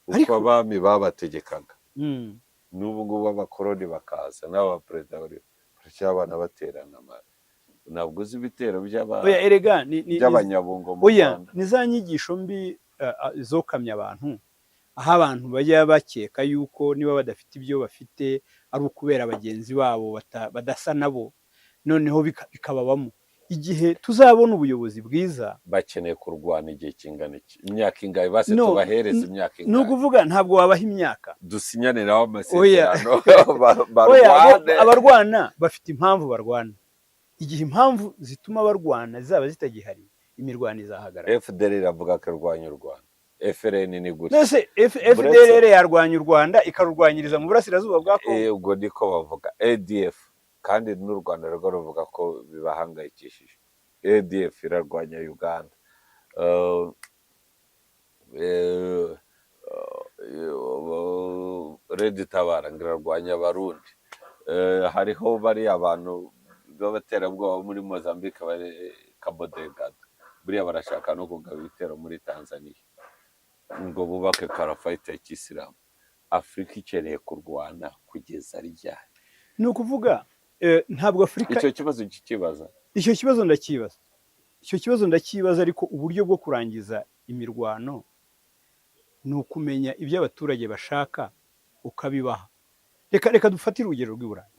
uko abami babategekaga, n'ubu ngubu abakoroni bakaza n'aba perezida bari baracyabana baterana ntabwo uzi ibitero Oya, erega by'abanyabungo mu oya, Rwanda. Ni za nyigisho mbi zokamye abantu, aho abantu bajya bakeka yuko niba badafite ibyo bafite ari ukubera bagenzi babo badasa nabo, noneho bikababamo. Igihe tuzabona ubuyobozi bwiza Bakeneye kurwana igihe kingana iki? Imyaka ingahe base? No, Tubahereze imyaka ni ingahe? ukuvuga ntabwo wabaha imyaka. Dusinyaniraho Oya. amasezerano Oya, barwane. Abarwana bafite impamvu barwana. Igihe impamvu zituma barwana zaba zitagihari, imirwano izahagarara. FDLR iravuga ko irwanya u Rwanda, FLN ni gutya. Mbese FDLR yarwanya u Rwanda ikarurwanyiriza mu burasirazuba bwa Kongo? Ubwo niko bavuga. ADF kandi n'u Rwanda rwo ruvuga ko bibahangayikishije. ADF irarwanya Uganda. Red Tabara ngo irarwanya Abarundi. Hariho bariya abantu b'abaterabwoba bo muri Mozambique bari Cabo Delgado, buriya barashaka no kugaba ibitero muri Tanzania ngo bubake caliphate ya kisilamu. Afurika ikeneye kurwana kugeza ryari? Ni ukuvuga ntabwo Afurika Icyo kibazo kikibaza. Icyo kibazo ndakibaza, icyo kibazo ndakibaza, ariko uburyo bwo kurangiza imirwano ni ukumenya ibyo abaturage bashaka ukabibaha. Reka dufatire urugero rw'i Burayi.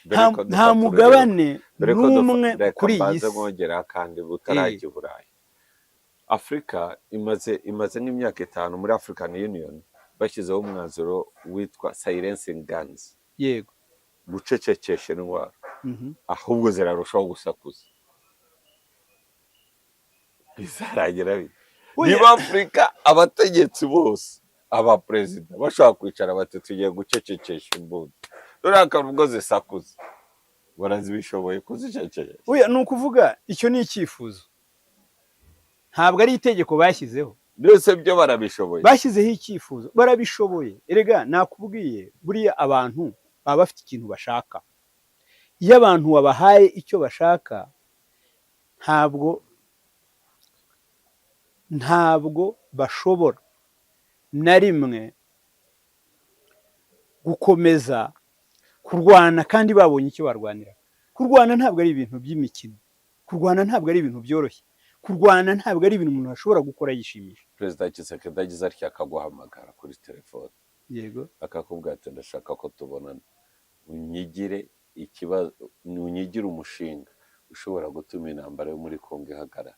Mbere Nta, ko nta dufata urugero, mugabane mbere ko n'umwe reka kuri iyi mbanze si nkongera kandi butarajya i Burayi. Afurika imaze nk'imyaka 5 muri African Union bashyizeho umwanzuro witwa silencing guns, gucecekesha intwaro, ahubwo zirarushaho gusakuza. Bizarangira bite? Oya. Niba Afurika abategetsi bose, abaperezida bashobora kwicara bati tugiye gucecekesha imbunda, ruriya ubwo zisakuza barazibishoboye kuzicecekesha? Oya, ni ukuvuga icyo ni icyifuzo, ntabwo ari itegeko bashyizeho. Byose byo barabishoboye? Bashyizeho icyifuzo, barabishoboye. Erega nakubwiye, buriya abantu baba bafite ikintu bashaka. Iyo abantu wabahaye icyo bashaka, ntabwo bashobora na rimwe gukomeza kurwana kandi babonye icyo barwanira. Kurwana ntabwo ari ibintu by'imikino, kurwana ntabwo ari ibintu byoroshye, kurwana ntabwo ari ibintu umuntu ashobora gukora yishimisha. Perezida Tshisekedi agize atya akaguhamagara kuri telefone, akakubwira ati ndashaka ko tubonana, unyigire ikibazo, unyigire umushinga. ushobora gutuma intambara yo muri Kongo ihagarara,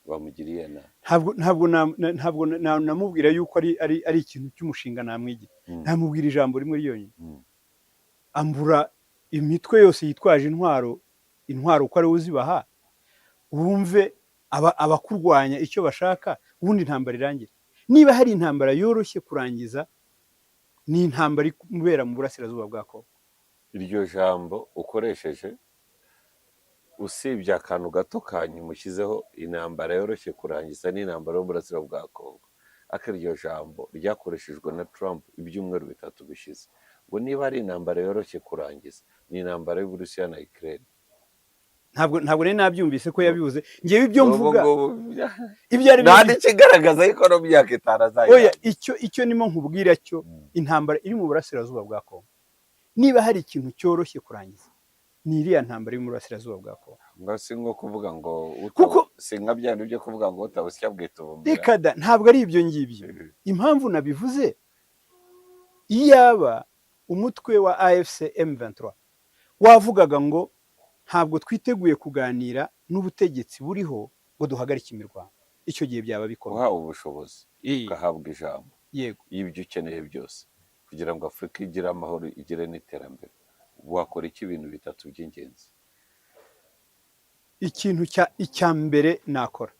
bamugiriye nabi? Ntabwo namubwira yuko ari ikintu cy'umushinga namwigira. Namubwira ijambo rimwe ryonyine: ambura imitwe yose yitwaje intwaro uko ari we uzibaha, wumve abakurwanya icyo bashaka, ubundi intambara irangire. Niba hari intambara yoroshye kurangiza, ni intambara ibera mu burasirazuba bwa Kongo. Iryo jambo ukoresheje, usibye akantu gato kanyuma ushyizeho, intambara yoroshye kurangiza n'intambara y'uburasirazuba bwa Kongo, ariko iryo jambo ryakoreshejwe na Trump ibyumweru 3 bishize, ngo niba ari intambara yoroshye kurangiza, ni intambara y'Uburusiya na Ukraine. Ntabwo nari nabyumvise ko yabivuze. Ngewe ibyo Ubu mvuga, ngubu ibyo ari byo nta n'ikigaragaza yuko no mu myaka 5 Oya. azayirangiza. Icyo nimo nkubwira cyo, intambara iri mu burasirazuba bwa Kongo, niba hari ikintu cyoroshye kurangiza, ni iriya ntambara iri mu burasirazuba bwa Kongo. Ngo si nko kuvuga ngo si nka bya bindi byo kuvuga ngo utabusya bwita ubumera. Reka da, ntabwo ari ibyo ngibyo. Impamvu nabivuze, iyaba umutwe wa AFC M23 wavugaga ngo ntabwo twiteguye kuganira n'ubutegetsi buriho ngo duhagarike imirwano, icyo gihe byaba bikomeye. Uhawe ubushobozi, ugahabwa ijambo y'ibyo ukeneye byose kugira ngo Afurika igire amahoro, igire n'iterambere, wakora iki? Ibintu bitatu by'ingenzi. Ikintu icya mbere nakora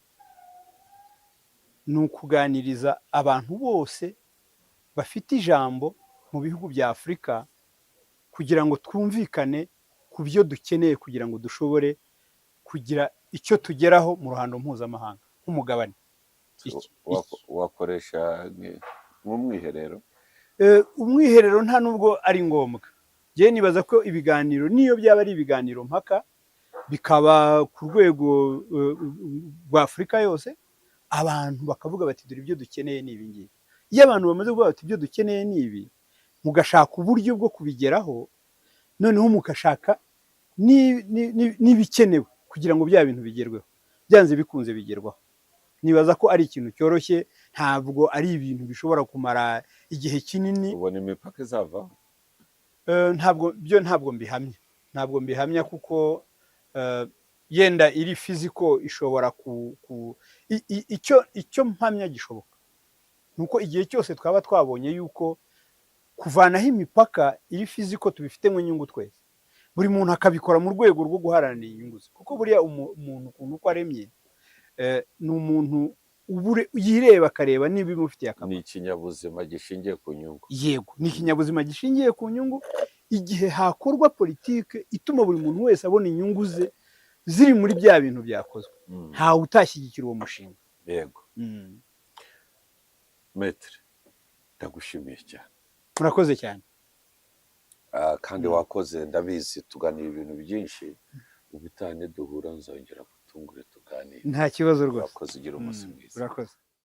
ni ukuganiriza abantu bose bafite ijambo mu bihugu bya Afurika kugira ngo twumvikane ku byo dukeneye kugira ngo dushobore kugira icyo tugeraho mu ruhando mpuzamahanga nk'umugabane. Wakoresha nk'umwiherero? Umwiherero nta nubwo ari ngombwa. Njyewe nibaza ko ibiganiro, niyo byaba ari ibiganiro mpaka, bikaba ku rwego rwa Afurika yose, abantu bakavuga bati: "Dore ibyo dukeneye ni ibi ngibi." Iyo abantu bamaze kuvuga bati: "Ibyo dukeneye ni ibi," mugashaka uburyo bwo kubigeraho, noneho mugashaka n'ibikenewe kugira ngo bya bintu bigerweho, byanze bikunze bigerwaho. Nibaza ko ari ikintu cyoroshye, ntabwo ari ibintu bishobora kumara igihe kinini. Ubona imipaka izavaho? Ntabwo byo, ntabwo mbihamya kuko yenda iri physical ishobora ku, ku i, i, icyo mpamya gishoboka ni uko igihe cyose twaba twabonye yuko kuvanaho imipaka iri physical tubifitemo inyungu twese, buri muntu akabikora mu rwego rwo guharanira inyungu ze, kuko buriya umuntu ukuntu uko aremye, ni umuntu yireba, akareba niba bimufitiye akamaro. Ni ikinyabuzima gishingiye ku nyungu. Yego, ni ikinyabuzima gishingiye ku nyungu. Igihe hakorwa politike ituma buri muntu wese abona inyungu ze ziri muri bya bintu byakozwe, ntawe utashyigikira uwo mushinga. Yego. Maître, ndagushimiye cyane. Murakoze cyane. Ah, kandi wakoze, ndabizi tuganira ibintu byinshi. Ubutaha niduhura nzongera gutungure tuganire. Nta kibazo rwose. Wakoze, ugira umunsi mwiza. Urakoze.